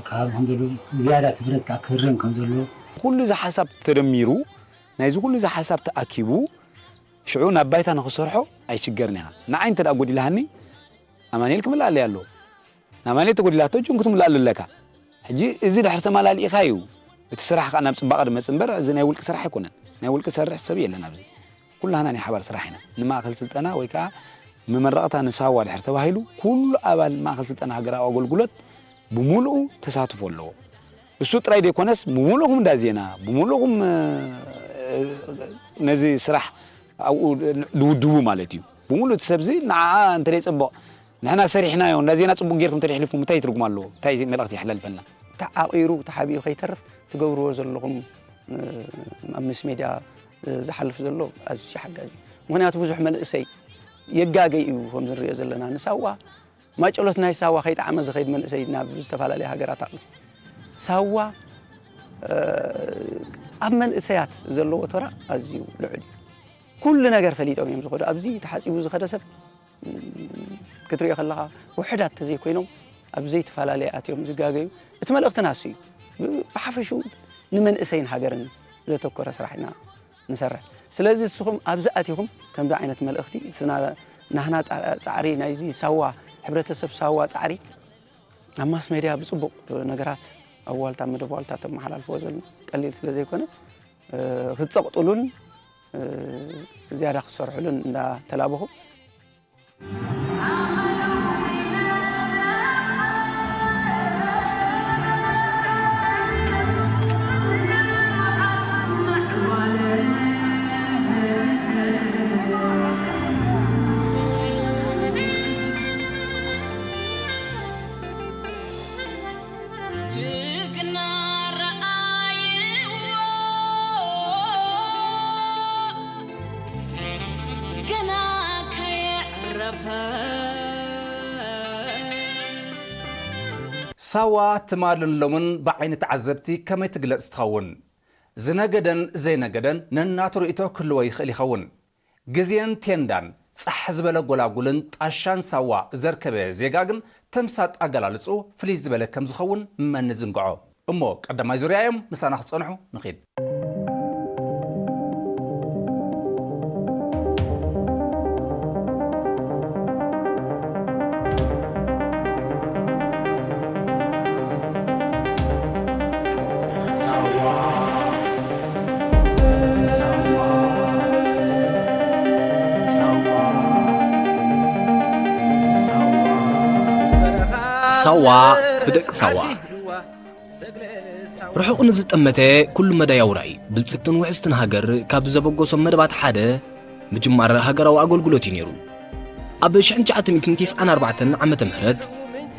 ክሃብ ከም ዘለዎ፣ ዝያዳ እቲ ብረት ከኣ ክህረም ከም ዘለዎ። ኩሉ እዚ ሓሳብ ተደሚሩ፣ ናይዚ ኩሉ እዚ ሓሳብ ተኣኪቡ፣ ሽዑ ናብ ባይታ ንኽሰርሖ ኣይሽገርን ኢኻ። ንዓይ እንተ ደኣ ጎዲልሃኒ፣ ኣማኑኤል ክምልኣለይ ኣለዎ። ንኣማኑኤል ተጎዲላቶ፣ ጆን ክትምልኣሉ ኣለካ። ሕጂ እዚ ድሕሪ ተመላሊእካ እዩ፣ እቲ ስራሕ ከኣ ናብ ጽባቐ ዝመጽእ እምበር፣ እዚ ናይ ውልቂ ስራሕ ኣይኮነን። ናይ ውልቂ ዝሰርሕ ሰብ የለን ኣብዚ። ኩላህና ናይ ሓባር ስራሕ ኢና። ንማእከል ስልጠና ወይ ከኣ መመረቕታ ንሳዋ ድሕሪ ተባሂሉ፣ ኩሉ ኣባል ማእከል ስልጠና ሃገራዊ ኣገልግሎት ብምሉኡ ተሳትፎ ኣለዎ። እሱ ጥራይ ዘይኮነስ፣ ብምሉእኹም እንዳ ዜና፣ ብምሉእኹም፣ እ፣ ነዚ ስራሕ ኣብኡ ዝውድቡ ማለት እዩ። ብምሉእ እቲ ሰብዚ ንዓኣ እንተ ዘይጽቡቕ፣ ንሕና ሰሪሕናዮ፣ እንዳ ዜና ጽቡቕ ጌርኩም እንተ ደሕሊፍኩም፣ እንታይ ትርጉም ኣለዎ? እንታይ መልእኽቲ የሕላልፈልና? ተዓቒሩ፣ ተሓቢኡ ከይተርፍ ትገብርዎ ዘለኹም፣ እ፣ ኣብ ምስ ሜድያ፣ እ፣ ዝሓልፍ ዘሎ ኣዝዩ ሓጋዚ እዩ። ምኽንያቱ ብዙሕ መንእሰይ የጋገይ እዩ፣ ከም ዝንሪኦ ዘለና። ንሳዋ ማጨሎት ናይ ሳዋ ከይጠዓመ ዝኸይድ መንእሰይ ናብ ዝተፈላለያ ሃገራት ኣሎ። ሳዋ፣ እ፣ ኣብ መንእሰያት ዘለዎ ተራ ኣዝዩ ልዑል እዩ። ኩሉ ነገር ፈሊጦም እዮም ዝኸዱ። ኣብዚ ተሓጺቡ ዝኸደ ሰብ ክትሪኦ ከለኻ ውሑዳት ተዘይኮይኖም ኣብ ዘይተፈላለየ ኣትዮም ዝጋገዩ። እቲ መልእኽቲ ናሱ እዩ። ብ-፣ ብሓፈሽኡ ንመንእሰይን ሃገርን ዘተኮረ ስራሕ ኢና ንሰርሕ። ስለዚ ንስኹም ኣብዚ ኣቲኹም ከምዚ ዓይነት መልእኽቲ፣ እቲ ና-፣ ናህና ጻ-፣ ጻዕሪ፣ ናይዚ ሳዋ፣ ሕብረተሰብ ሳዋ ጻዕሪ ኣብ ማስ ሜድያ ብጽቡቕ ነገራት ኣብ ዋልታ፣ መደብ ዋልታ ተመሓላልፍዎ ዘሎ ቀሊል ስለ ዘይኮነ፣ እ፣ ክትጸቕጥሉን፣ እ፣ ዝያዳ ክትሰርሕሉን እንዳተላበኹ፣ ጅግና ረኣይዎ ገና ከየዕረፈ። ሳዋ ትማልን ሎምን ብዓይኒ ተዓዘብቲ ከመይ ትግለጽ ትኸውን? ዝነገደን ዘይነገደን ነናቱ ርእይቶ ክህልዎ ይኽእል ይኸውን። ግዜን ቴንዳን ጻሕ ዝበለ ጎላጉልን ጣሻን ሳዋ ዘርከበ ዜጋ ግን ተምሳጥ ኣገላልጽኡ ፍልይ ዝበለ ከም ዝኸውን መን ዝንግዖ። እሞ ቀዳማይ ዙርያ እዮም፣ ምሳና ክትጸንሑ ንኺድ። ሳዋ ብደቂ ሳዋ። ርሑቕ ንዝጠመተ ኩሉ መዳይ ኣውራይ፣ ብልጽግትን ውሕስትን ሃገር ካብ ዘበገሶም መደባት ሓደ ምጅማር ሃገራዊ ኣገልግሎት እዩ ነይሩ። ኣብ ሽሕን ትሽዓተ ሚእትን ተስዓን ኣርባዕተን ዓመተ ምህረት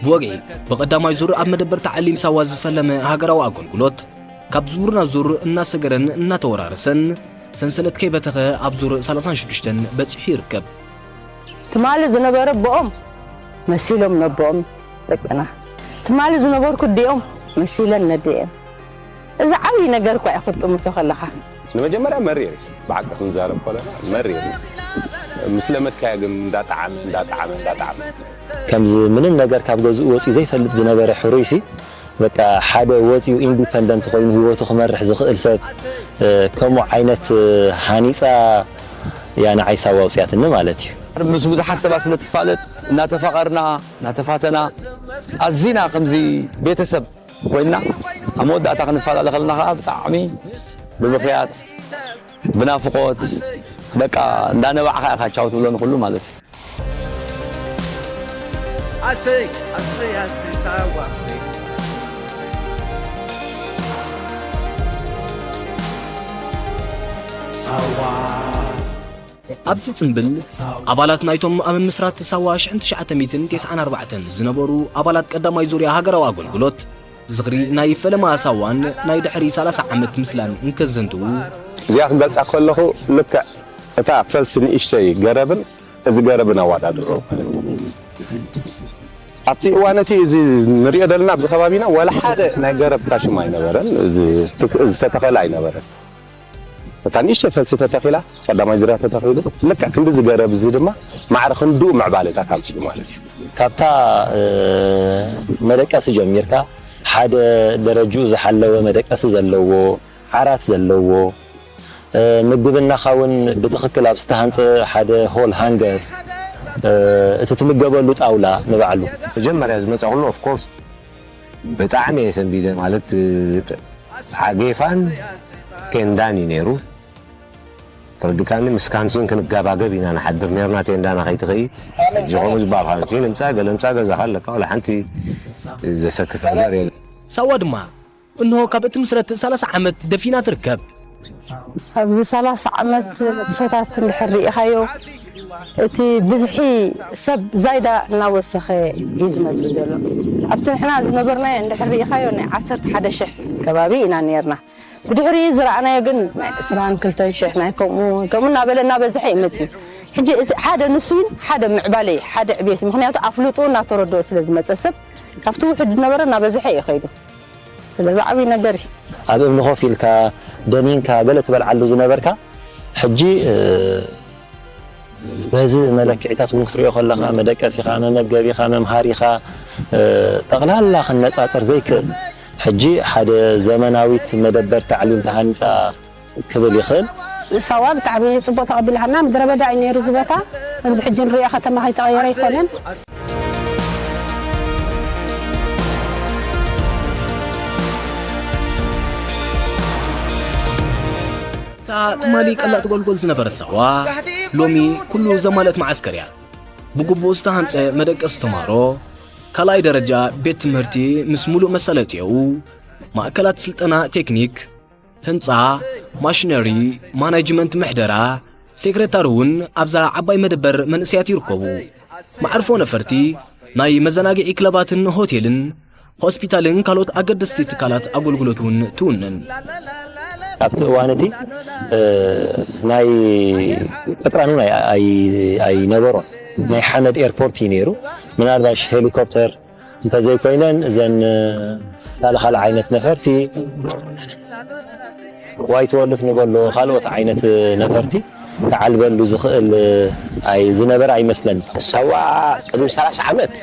ብወግዒ ብቐዳማይ ዙር ኣብ መደበር ተዓሊም ሳዋ ዝፈለመ ሃገራዊ ኣገልግሎት፣ ካብ ዙር ናብ ዙር እናሰገረን እናተወራረሰን፣ ሰንሰለት ከይበተኸ ኣብ ዙር ሰላሳን ሽዱሽተን በጺሑ ይርከብ። ትማሊ ዝነበረ ኣቦኦም መሲሎም ነቦኦም ደቅና። ትማሊ ዝነበርኩ ኣዲኦም መሲለን ነዲኦም። እዚ ዓብዪ ነገር እኳ እዩ ክትጥምቶ ከለኻ። ንመጀመርያ መሪር እዩ። ብሓቂ ክንዛረብ ከለና መሪር እዩ። ምስ ለመድካዮ ግን እንዳጠዓመ፣ እንዳጠዓመ፣ እንዳጠዓመ። ከምዚ ምንም ነገር ካብ ገዝኡ ወፂኡ ዘይፈልጥ ዝነበረ ሕሩይሲ፣ በቃ ሓደ ወፂኡ ኢንዲፐንደንት ኮይኑ ህይወቱ ክመርሕ ዝኽእል ሰብ፣ እ፣ ከምኡ ዓይነት፣ እ፣ ሃኒፃ እያ ንዓይ ሳዋ ኣውፅያትኒ ማለት እዩ። ምስ ብዙሓት ሰባት ስለ ትፋለጥ፣ እናተፋቐርና፣ እናተፋተና፣ ኣዚና ከምዚ ቤተሰብ ኮይንና፣ ኣብ መወዳእታ ክንፈላለ ከለና ከዓ ብጣዕሚ ብምኽያት፣ ብናፍቖት፣ በቃ እንዳነባዕኻ ኢኻ ቻው ትብሎ ንኹሉ ማለት እዩ። ኣሰይ፣ ኣሰይ፣ ኣሰይ፣ ሳዋ። ኣብዚ ጽምብል፣ ኣባላት ናይቶም ኣብ ምስራት ሳዋ ሽሕን ትሽዓተ ሚእትን ተስዓን ኣርባዕተን ዝነበሩ ኣባላት ቀዳማይ ዙርያ ሃገራዊ ኣገልግሎት፣ ዝኽሪ ናይ ፈለማ ሳዋን ናይ ድሕሪ ሰላሳ ዓመት ምስላን እንከዘንትዉ፣ እዚኣ ክገልጻ ከለኹ፣ ልክዕ እታ ፈልሲ ንእሽተይ ገረብን እዚ ገረብን ኣወዳድሮ። ኣብቲ እዋን እቲ እዚ ንሪኦ ዘለና ኣብዚ ከባቢና ዋላ ሓደ ናይ ገረብ ታሽም ኣይነበረን፣ እዚ ትክ-፣ ዝተተኸለ ኣይነበረን። እታ ንእሽተይ ፈልሲ ተተኺላ፣ ቀዳማይ ዙርያ ተተኺሉ፣ ልክዕ ክንዲ እዚ ገረብ እዚ ድማ ማዕረ ክንድኡ ምዕባለታት ኣምፂኡ ማለት እዩ። ካብታ፣ እ፣ መደቀሲ ጀሚርካ፣ ሓደ ደረጅኡ ዝሓለወ መደቀሲ ዘለዎ፣ ዓራት ዘለዎ፣ እ፣ ምግብናኻ እውን ብትኽክል ኣብ ዝተሃንፀ ሓደ ሆል ሃንገር፣ እ፣ እቲ ትምገበሉ ጣውላ ንባዕሉ። መጀመርያ ዝመፃ ኩሉ፣ ኦፍ ኮርስ፣ ብጣዕሚ እየ ሰንቢደ፣ ማለት፣ እ፣ ዓጌፋን ቴንዳን እዩ ነይሩ። ተረዲካኒ፣ ምስ ካንቲን ክንጋባገብ ኢና ንሓድር ነርና፣ ቴንዳና ከይትኸኢ። ሕጂ ከምኡ ዝበሃል ካንቲን ምጻእ፣ ገለ ምጻእ፣ ገዛኻ ኣለካ፣ ዋላ ሓንቲ ዘሰክፍ ነገር የለን። ሳዋ ድማ እንሆ ካብ እትምስረት ሰላሳ ዓመት ደፊና ትርከብ። ኣብዚ ሰላሳ ዓመት ንጥፈታት እንድሕር ርኢኻዮ፣ እቲ ብዝሒ ሰብ ዛይዳ እናወሰኸ እዩ ዝመጽእ ዘሎ። ኣብቲ ንሕና ዝነበርናዮ እንድሕር ርኢኻዮ፣ ናይ ዓሰርተ ሓደ ሽሕ ከባቢ ኢና ነርና። ብድሕሪኡ ዝረኣናዮ ግን ናይ ዕስራን ክልተን ሽሕ ናይ ከምኡ፣ ከምኡ እናበለ እናበዝሐ እዩ መጺኡ። ሕጂ እቲ ሓደ ንሱ እዩ፣ ሓደ ምዕባለ እዩ፣ ሓደ ዕብየት እዩ። ምኽንያቱ ኣፍልጦ እናተረድኦ ስለ ዝመጸ ሰብ፣ ካብቲ ውሑድ ዝነበረ እናበዝሐ እዩ ከይዱ። ስለዚ ዓብዪ ነገር እዩ። ኣብ እምኒ ኮፍ ኢልካ፣ ደኒንካ፣ ገለ ትበልዓሉ ዝነበርካ፣ ሕጂ፣ እ፣ በዚ መለክዒታት እውን ክትሪኦ ከለኻ፣ መደቀሲኻ፣ መመገቢኻ፣ መምሃሪኻ፣ እ፣ ጠቕላላ ክነጻጸር ዘይክእል፣ ሕጂ ሓደ ዘመናዊት መደበር ታዕሊም ተሃኒጻ ክብል ይኽእል። ሳዋ ብጣዕሚ ጽቡቕ ተቐቢልሃና። ምድረ በዳ እዩ ነይሩ እዚ ቦታ። ከምዚ ሕጂ ንሪኦ ከተማ ከይተቐየረ ኣይኮነን። እታ ትማሊ ቀላጥ ጎልጎል ዝነበረት ሳዋ፣ ሎሚ ኩሉ ዘማልአት መዓስከር እያ። ብግቡእ ዝተሃንጸ መደቀሲ ተማሃሮ፣ ካልኣይ ደረጃ ቤት ትምህርቲ ምስ ሙሉእ መሳለጥያኡ፣ ማእከላት ስልጠና ቴክኒክ፣ ህንጻ፣ ማሽነሪ፣ ማናጅመንት ምሕደራ፣ ሴክሬታሪ እውን ኣብዛ ዓባይ መደበር መንእሰያት ይርከቡ። መዕርፎ ነፈርቲ፣ ናይ መዘናግዒ ክለባትን ሆቴልን፣ ሆስፒታልን ካልኦት ኣገደስቲ ትካላት ኣገልግሎት እውን ትውንን። ኣብቲ እዋን እቲ፣ እ፣ ናይ ቅጥራን እውን ኣይ-፣ ኣይ-፣ ኣይነበሮን። ናይ ሓመድ ኤርፖርት እዩ ነይሩ። ምናልባሽ ሄሊኮፕተር እንተዘይኮይነን እዘን፣ እ፣ ካልእ ካልእ ዓይነት ነፈርቲ፣ ዋይ ትወልፍ ንበሎ ካልኦት ዓይነት ነፈርቲ ክዓልበሉ ዝኽእል ኣይ-፣ ዝነበረ ኣይመስለኒ። ሳዋ ቅድሚ ሰላሳ ዓመት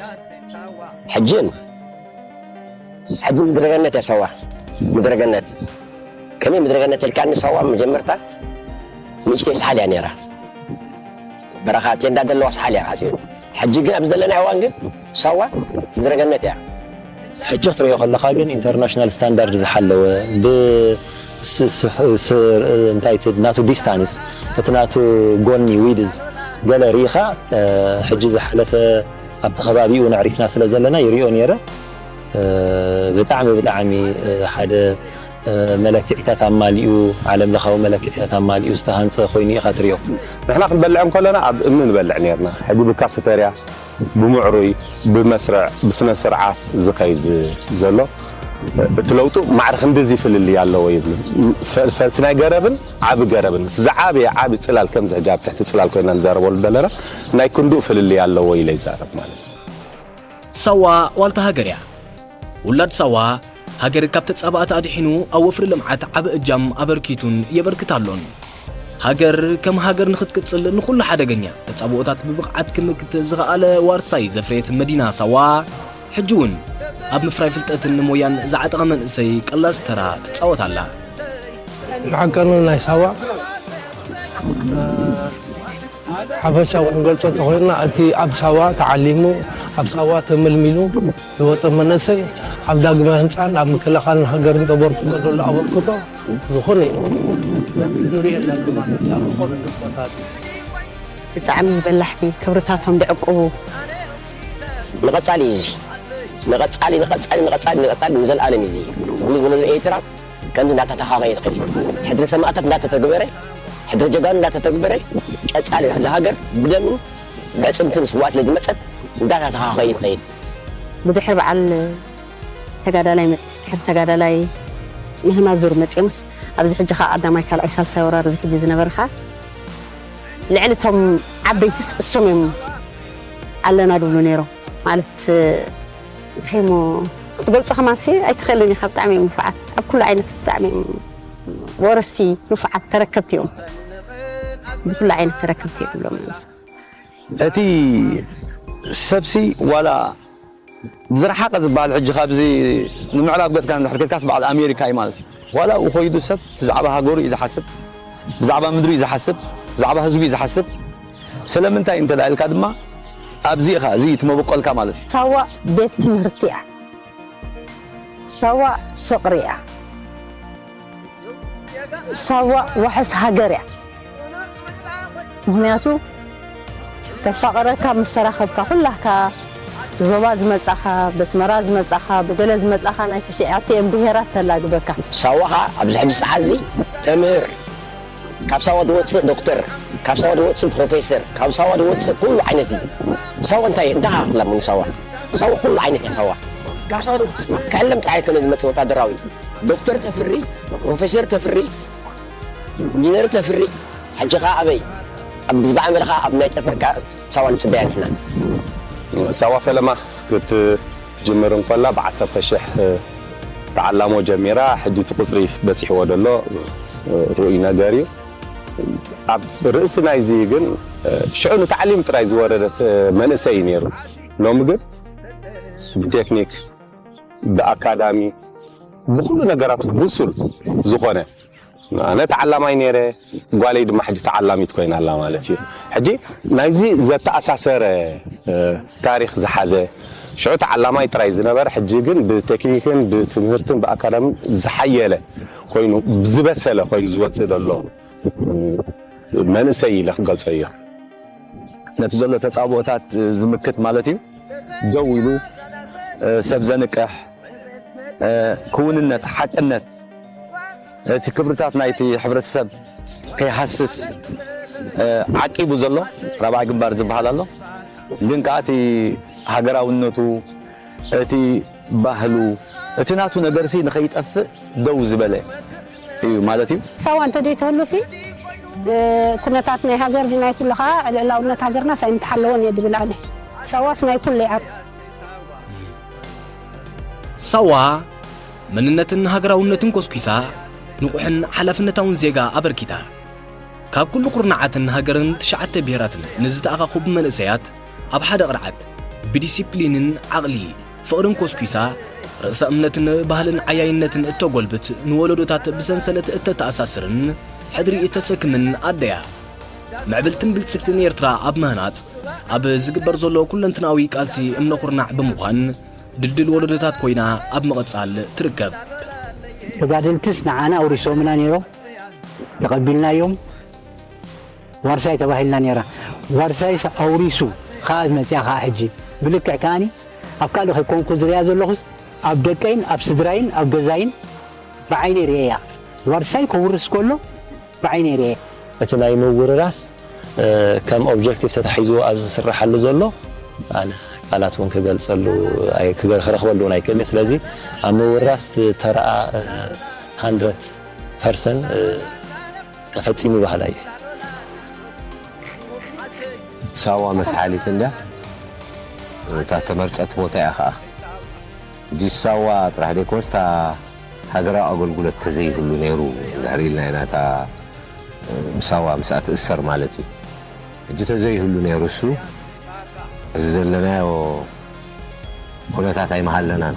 ሕጅን፣ ሕጂ ምድረገነት እያ ሳዋ። ምድረገነት። ከመይ ምድረገነት ኢልካኒ? ሳዋ መጀመርታ ንእሽተይ ሰሓል እያ ነይራ። በረኻ ቴንዳ ዘለዋ ሰሓል እያ። ሕጂ ግን ኣብዚ ዘለናዮ እዋን ግን ሳዋ ምድረገነት እያ። ሕጂ ክትሪኦ ከለኻ ግን ኢንተርናሽናል ስታንዳርድ ዝሓለወ፣ ብ-፣ ስ-፣ ስ-፣ ስ-፣ እንታይ እቲ ናቱ ዲስታንስ፣ እቲ ናቱ ጎኒ ዊድዝ ገለ ርኢኻ፣ እ፣ ሕጂ ዝሓለፈ ኣብቲ ከባቢኡ ነዕሪፍና ስለ ዘለና ይሪኦ ነይረ። እ፣ ብጣዕሚ፣ ብጣዕሚ፣ እ፣ ሓደ፣ እ፣ መለክዒታት ኣማሊኡ፣ ዓለም ለኻዊ መለክዒታት ኣማሊኡ ዝተሃንጸ ኮይኑ ኢኻ ትሪኦ። ንሕና ክንበልዕ እንከለና ኣብ እምኒ ንበልዕ ነርና። ሕጂ ብካፍተርያ፣ ብምዕሩይ፣ ብመስርዕ፣ ብስነ ስርዓት ዝኸይድ ዘሎ፣ እቲ ለውጡ ማዕረ ክንድዚ ፍልልይ ኣለዎ ይብል። ፈ-፣ ፈልሲ ናይ ገረብን ዓቢ ገረብን፣ እቲ ዝዓበየ ዓቢ ጽላል፣ ከምዚ ሕጂ ኣብ ትሕቲ ጽላል ኮይና ንዛረበሉ ዘለና፣ ናይ ክንድኡ ፍልልይ ኣለዎ ኢለ ይዛረብ ማለት እዩ። ሳዋ ዋልታ ሃገር እያ። ውላድ ሳዋ ሃገር ካብ ተጻባእቲ ኣድሒኑ ኣብ ወፍሪ ልምዓት ዓቢ እጃም ኣበርኪቱን የበርክት ኣሎን። ሃገር ከም ሃገር ንኽትቅጽል ንኹሉ ሓደገኛ ተጻብኦታት ብብቕዓት ክምክት ዝኸኣለ ዋርሳይ ዘፍረየት መዲና ሳዋ፣ ሕጂ እውን ኣብ ምፍራይ ፍልጠትን ሞያን ዝዓጠቐ መንእሰይ ቀላስ ተራ ትጻወት ኣላ። ብሓቀኑ ናይ ሳዋ፣ እ፣ ሓፈሻዊ ክንገልጾ እንተኾይንና፣ እቲ ኣብ ሳዋ ተዓሊሙ፣ ኣብ ሳዋ ተመልሚሉ ዝወጸ መንእሰይ፣ ኣብ ዳግመ ህንጻን ኣብ ምክልኻልን ሃገርን ዘበርክቶ ዘሎ ኣበርክቶ ዝኾነ እዩ። ነቲ ንሪኦ ዘለና ድማ ኣብ ዝኾነ ንጥፈታት። ብጣዕሚ በላሕቲ፣ ክብርታቶም ዝዕቅቡ። ንቐጻሊ እዩ እዚ። ንቐጻሊ፣ ንቐጻሊ፣ ንቐጻሊ፣ ንቐጻሊ፣ ንዘለኣለም እዩ እዚ። ጉልጉል ኤርትራ ከምዚ እናተተኻኸየ ይኸይድ። ሕድሪ ሰማእታት እናተተግበረ፣ ሕድረ ጀጋኑ እንዳተተግበረ ቀጻሊ እዛ ሃገር ብደምን ብዕጽምትን ስዋ ስለ ዝመጸት እንዳተተኻኸዩ ንኸይድ። ብድሕሪ በዓል ተጋዳላይ መጽስ ድሕሪ ተጋዳላይ ምህና ዙር መጽዮምስ ኣብዚ ሕጂ ከዓ ቀዳማይ ካልኣይ ሳልሳይ ወራር እዚ ሕጂ ዝነበረ ከዓ ልዕሊ እቶም ዓበይትስ እሶም እዮም ኣለና ድብሉ ነይሮም። ማለት እንታይ እሞ ክትገልጾ ከማን ሲ ኣይትኽእልን ኢኻ። ብጣዕሚ እዮም ንፉዓት ኣብ ኩሉ ዓይነት ብጣዕሚ እዮም ወረስቲ ንፉዓት ተረከብቲ እዮም። ብኩሉ ዓይነት ተረከብቲ እዮም ብሎም። እቲ ሰብሲ ዋላ ዝረሓቐ ዝበሃል ሕጂ ካብዚ ንምዕራብ ገጽካ እንድሕር ከድካስ በዓል ኣሜሪካ እዩ ማለት እዩ። ዋላ ኣብኡ ኸይዱ ሰብ ብዛዕባ ሃገሩ እዩ ዝሓስብ፣ ብዛዕባ ምድሩ እዩ ዝሓስብ፣ ብዛዕባ ህዝቡ እዩ ዝሓስብ። ስለምንታይ እንተ ኢልካ ድማ ኣብዚ ኢኻ፣ እዚ እዩ እቲ መበቆልካ ማለት እዩ። ሳዋ ቤት ትምህርቲ እያ። ሳዋ ፍቕሪ እያ። ሳዋ ዋሕስ ሃገር እያ። ምኽንያቱ ተፋቐረካ ምስ ተራኸብካ ኩላካ ዞባ ዝመጻኻ፣ በስመራ ዝመጻኻ፣ ብገለ ዝመጻኻ ናይ ትሽዓቲኤን ብሄራት ተላግበካ። ሳዋ ኸኣ ኣብዚ ሕጂ ሰዓት እዚ ተምህር፣ ካብ ሳዋ ዝወጽእ ዶክተር፣ ካብ ሳዋ ዝወጽእ ፕሮፌሰር፣ ካብ ሳዋ ዝወጽእ ኩሉ ዓይነት እዩ። ሳዋ እንታይ እንታይ ሃኽላ ምን ሳዋ ሳዋ ኩሉ ዓይነት እያ ሳዋ። ካብ ሳዋ ዝወጽእ ክዕለም ጥራይ ኣይኮነ ዝመጽእ ወታደራዊ ዶክተር ተፍሪ፣ ፕሮፌሰር ተፍሪ፣ ኢንጂነር ተፍሪ፣ ሕጂ ኸኣ ኣበይ ኣብ ግዝባዕ መለኻ ኣብ ናይ ጨፈርካ ሳዋ ንጽበያ ንሕና። ሳዋ ፈለማ ክትጅምር እንኮላ ብዓሰርተ ሽሕ ተዓላሞ ጀሚራ ሕጂ እቲ ቁፅሪ በፂሕዎ ዘሎ ርኡይ ነገር እዩ። ኣብ ርእሲ ናይዚ ግን ሽዑ ንታዕሊም ጥራይ ዝወረደት መንእሰይ እዩ ነይሩ። ሎሚ ግን ብቴክኒክ ብኣካዳሚ ብኩሉ ነገራቱ ብሱል ዝኾነ ኣነ ተዓላማይ ነይረ ጓለይ ድማ ሕጂ ተዓላሚት ኮይና ኣላ ማለት እዩ። ሕጂ ናይዚ ዘተኣሳሰረ ታሪኽ ዝሓዘ ሽዑ ተዓላማይ ጥራይ ዝነበረ ሕጂ ግን ብቴክኒክን ብትምህርትን ብኣካዳምን ዝሓየለ ኮይኑ ዝበሰለ ኮይኑ ዝወፅእ ዘሎ መንእሰይ ኢለ ክገልፆ እየ። ነቲ ዘሎ ተፃብኦታት ዝምክት ማለት እዩ። ደው ኢሉ ሰብ ዘንቅሕ ክውንነት፣ ሓቅነት፣ እቲ ክብርታት ናይቲ ሕብረተሰብ ከይሃስስ ዓቂቡ ዘሎ ራብዓይ ግንባር ዝበሃል ኣሎ። ግን ከኣ እቲ ሃገራውነቱ፣ እቲ ባህሉ፣ እቲ ናቱ ነገርሲ ንኸይጠፍእ ደው ዝበለ እዩ ማለት እዩ። ሳዋ እንተዘይትህሉሲ ኩነታት ናይ ሃገር ናይ ኩሉ ከዓ ልዕላውነት ሃገርናስ ኣይምተሓለወን እየ ድብል ኣነ። ሳዋስ ናይ ኩሉ እያ። ሳዋ መንነትን ሃገራውነትን ኮስኲሳ ንቑሕን ሓላፍነታውን ዜጋ ኣበርኪታ። ካብ ኩሉ ኩርናዓትን ሃገርን ትሽዓተ ብሄራትን ንዝተኣኻኸቡ መንእሰያት ኣብ ሓደ ቅርዓት ብዲሲፕሊንን ዓቕሊ ፍቕርን ኮስኲሳ ርእሰ እምነትን ባህልን ዓያይነትን እተጎልብት ንወለዶታት ብሰንሰለት እተተኣሳስርን ሕድሪ እተሰክምን ኣደያ ምዕብልትን ብልጽግትን ኤርትራ ኣብ ምህናጽ ኣብ ዝግበር ዘሎ ኩለንትናዊ ቃልሲ እምነ ኩርናዕ ብምዃን ድልድል ወለዶታት ኮይና ኣብ ምቕጻል ትርከብ። ተጋደልትስ ንዓና ኣውሪሶምና ነይሮም፣ ተቐቢልናዮም። ዋርሳይ ተባሂልና ነይራ። ዋርሳይስ ኣውሪሱ ኸኣ መጽያ ኸኣ ሕጂ ብልክዕ ከኣኒ ኣብ ካልእ ከይኮንኩ ዝሪኣ ዘለኹስ ኣብ ደቀይን ኣብ ስድራይን ኣብ ገዛይን ብዓይነይ ርእየያ። ዋርሳይ ከውርስ ከሎ ብዓይነይ ርእየ። እቲ ናይ ምውርራስ ከም ኦብጀክቲቭ ተታሒዝዎ ኣብ ዝስርሓሉ ዘሎ ኣነ ቃላት እውን ክገልፀሉ ክረኽበሉ እውን ኣይክእል። ስለዚ ኣብ ምውራስ ተረኣ ሃንድረት ፐርሰንት ተፈፂሙ ይበሃል ኣየ። ሳዋ መስሓሊት እንድያ እታ ተመርፀት ቦታ እያ ከዓ። ሕጂ ሳዋ ጥራሕ ደይኮነስ እታ ሃገራዊ ኣገልግሎት ተዘይህሉ ነይሩ እንድሕር ኢልና ኢና እታ ሳዋ ምስኣ ትእሰር ማለት እዩ። ሕጂ ተዘይህሉ ነይሩ እሱ እዚ ዘለናዮ ኩነታት ኣይምሃለናን።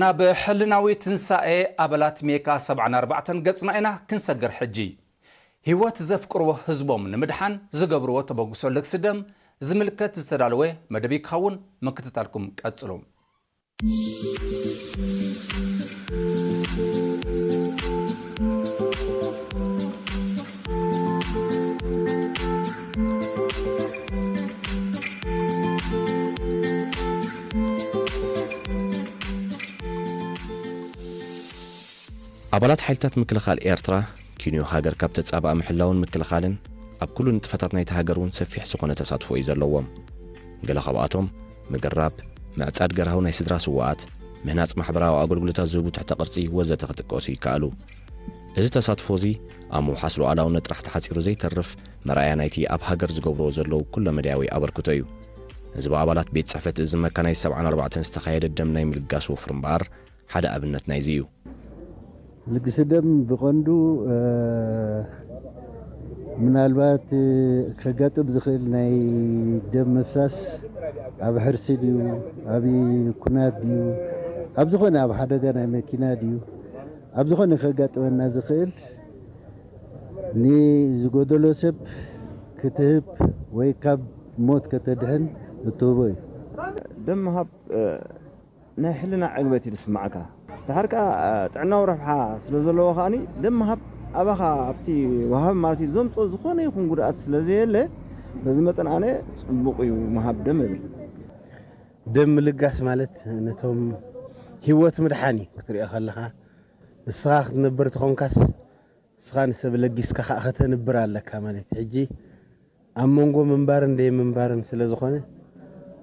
ናብ ሕልናዊ ትንሳኤ ኣባላት ሜካ ሰብዓን ኣርባዕተን ገጽና ኢና ክንሰግር ሕጂ። ህይወት ዘፍቅርዎ ህዝቦም ንምድሓን ዝገብርዎ ተበግሶ ልግሲ ደም ዝምልከት ዝተዳለወ መደብ ክኸውን ምክትታልኩም ቀጽሉ። ኣባላት ሓይልታት ምክልኻል ኤርትራ፣ ኪንዮ ሃገር ካብ ተጻብኣ ምሕላውን ምክልኻልን፣ ኣብ ኩሉ ንጥፈታት ናይታ ሃገር እውን ሰፊሕ ዝኾነ ተሳትፎ እዩ ዘለዎም። ገለ ካብኣቶም፣ ምግራብ፣ ምዕጻድ ገርሃው ናይ ስድራ ስውኣት፣ ምህናጽ ማሕበራዊ ኣገልግሎታት ዝህቡ ትሕተ ቅርጺ ወዘተ ክጥቀሱ ይከኣሉ። እዚ ተሳትፎ እዚ ኣብ ምውሓስ ሉዓላውነት ጥራሕ ተሓጺሩ ዘይተርፍ፣ መርኣያ ናይቲ ኣብ ሃገር ዝገብርዎ ዘለዉ ኩለመዳያዊ ኣበርክቶ እዩ። እዚ ብኣባላት ቤት ጽሕፈት እዚ መካናይዝ ሰብዓን ኣርባዕተን ዝተኻየደ ደም ናይ ምልጋስ ወፍሪ እምበኣር፣ ሓደ ኣብነት ናይዚ እዩ። ልግሲ ደም ብቐንዱ፣ እ፣ ምናልባት፣ እ፣ ከጋጥም ዝኽእል ናይ ደም ምፍሳስ ኣብ ሕርሲ ድዩ፣ ኣብ ኩናት ድዩ፣ ኣብ ዝኾነ ኣብ ሓደጋ ናይ መኪና ድዩ፣ ኣብ ዝኾነ ከጋጥመና ዝኽእል ንዝጎደሎ ሰብ ክትህብ ወይ ካብ ሞት ከተድሕን እትህቦ እዩ። ደም ምሃብ፣ እ፣ ናይ ሕልና ዕግበት እዩ ዝስምዓካ። ድሓር ከኣ፣ እ፣ ጥዕናዊ ረብሓ ስለ ዘለዎ ከኣኒ ደም ምሃብ ኣባኻ ኣብቲ ወሃቢ ማለት እዩ ዘምጽኦ ዝኾነ ይኹን ጉድኣት ስለ ዘየለ፣ በዚ መጠን ኣነ ጽቡቕ እዩ ምሃብ ደም እብል። ደም ምልጋስ ማለት ነቶም ህይወት ምድሓን እዩ ክትሪኦ ከለኻ። ንስኻ ክትነብር ተኾንካስ፣ ንስኻ ንሰብ ለጊስካ ከኣ ከተንብር ኣለካ ማለት እዩ። ሕጂ ኣብ መንጎ ምንባርን ደይ ምንባርን ስለ ዝኾነ፣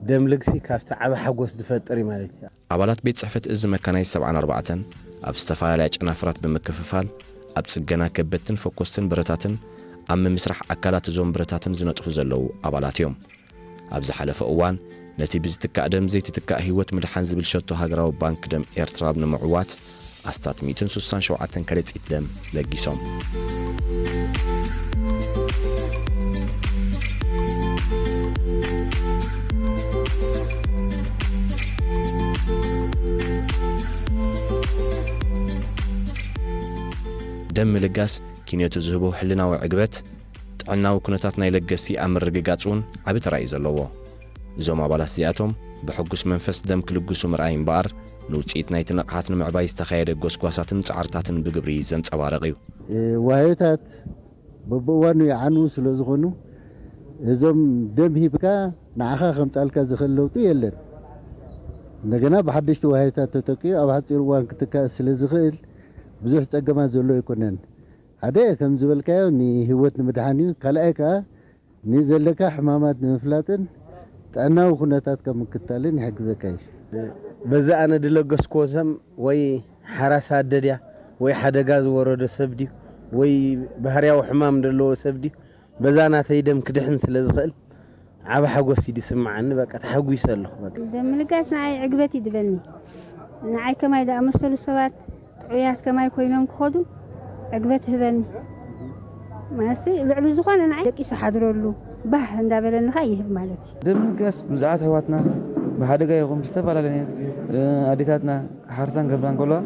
ደም ልግሲ ካብቲ ዓቢ ሓጎስ ዝፈጥር እዩ ማለት እዩ። ኣባላት ቤት ጽሕፈት እዚ መካናይዝ ሰብዓን ኣርባዕተን ኣብ ዝተፈላለያ ጨናፍራት ብምክፍፋል፣ ኣብ ጽገና ከበድትን ፈኮስትን ብረታትን ኣብ ምምስራሕ ኣካላት እዞም ብረታትን ዝነጥፉ ዘለዉ ኣባላት እዮም። ኣብ ዝሓለፈ እዋን፣ ነቲ ብዝትካእ ደም ዘይትትካእ ህይወት ምድሓን ዝብል ሸቶ ሃገራዊ ባንክ ደም ኤርትራ ኣብ ንምዕዋት ኣስታት ሚእትን ስሳን ሸውዓተን ከረጺት ደም ለጊሶም። ደም ምልጋስ ኪንዮቱ ዝህቦ ሕልናዊ ዕግበት፣ ጥዕናዊ ኩነታት ናይ ለገስቲ ኣብ ምርግጋጽ እውን ዓቢ ተራ እዩ ዘለዎ። እዞም ኣባላት እዚኣቶም ብሕጉስ መንፈስ ደም ክልግሱ ምርኣይ እምበኣር፣ ንውጽኢት ናይቲ ንቕሓት ንምዕባይ ዝተኻየደ ጎስጓሳትን ጻዕርታትን ብግብሪ ዘንጸባርቕ እዩ። እ፣ ዋህዮታት በብእዋኑ ይዓንዉ ስለ ዝኾኑ፣ እዞም ደም ሂብካ ንዓኻ ከምጻልካ ዝኽእል ለውጢ የለን። እንደገና ብሓደሽቲ ዋህዮታት ተተኪኡ ኣብ ሓጺር እዋን ክትካእ ስለ ዝኽእል፣ ብዙሕ ጸገማት ዘሎ ኣይኮነን። ሓደ ከም ዝበልካዮ ንህይወት ንምድሓን እዩ። ካልኣይ ከኣ ንዘለካ ሕማማት ንምፍላጥን ጥዕናዊ ኩነታትካ ምክታልን ይሕግዘካ እዩ። በዚ ኣነ ድለገስክዎ ሰም ወይ ሓራስ ኣደ ድያ ወይ ሓደጋ ዝወረዶ ሰብ ድዩ ወይ ባህርያዊ ሕማም ዘለዎ ሰብ ድዩ፣ በዛ ናተይ ደም ክድሕን ስለ ዝኽእል ዓቢ ሓጎስ እዩ ዝስምዓኒ። በቃ ተሓጒሰ ኣለኹ። በቃ። ደም ምልጋስ ንዓይ ዕግበት እዩ ድበኒ። ንዓይ ከማይ ዝኣመሰሉ ሰባት ጥዑያት ከማይ ኮይኖም ክኸዱ ዕግበት ይህበኒ። ማለትሲ ልዕሊ ዝኾነ ንዓይ ደቂሱ ሓድረሉ ባህ እንዳበለኒ ኸኣ ይህብ ማለት እዩ። ደም ምልጋስ ብዙሓት ኣሕዋትና ብሓደጋ ይኹን ብዝተፈላለየ፣ እ፣ ኣዴታትና ክሓርሳን ከብራን ከለዋ፣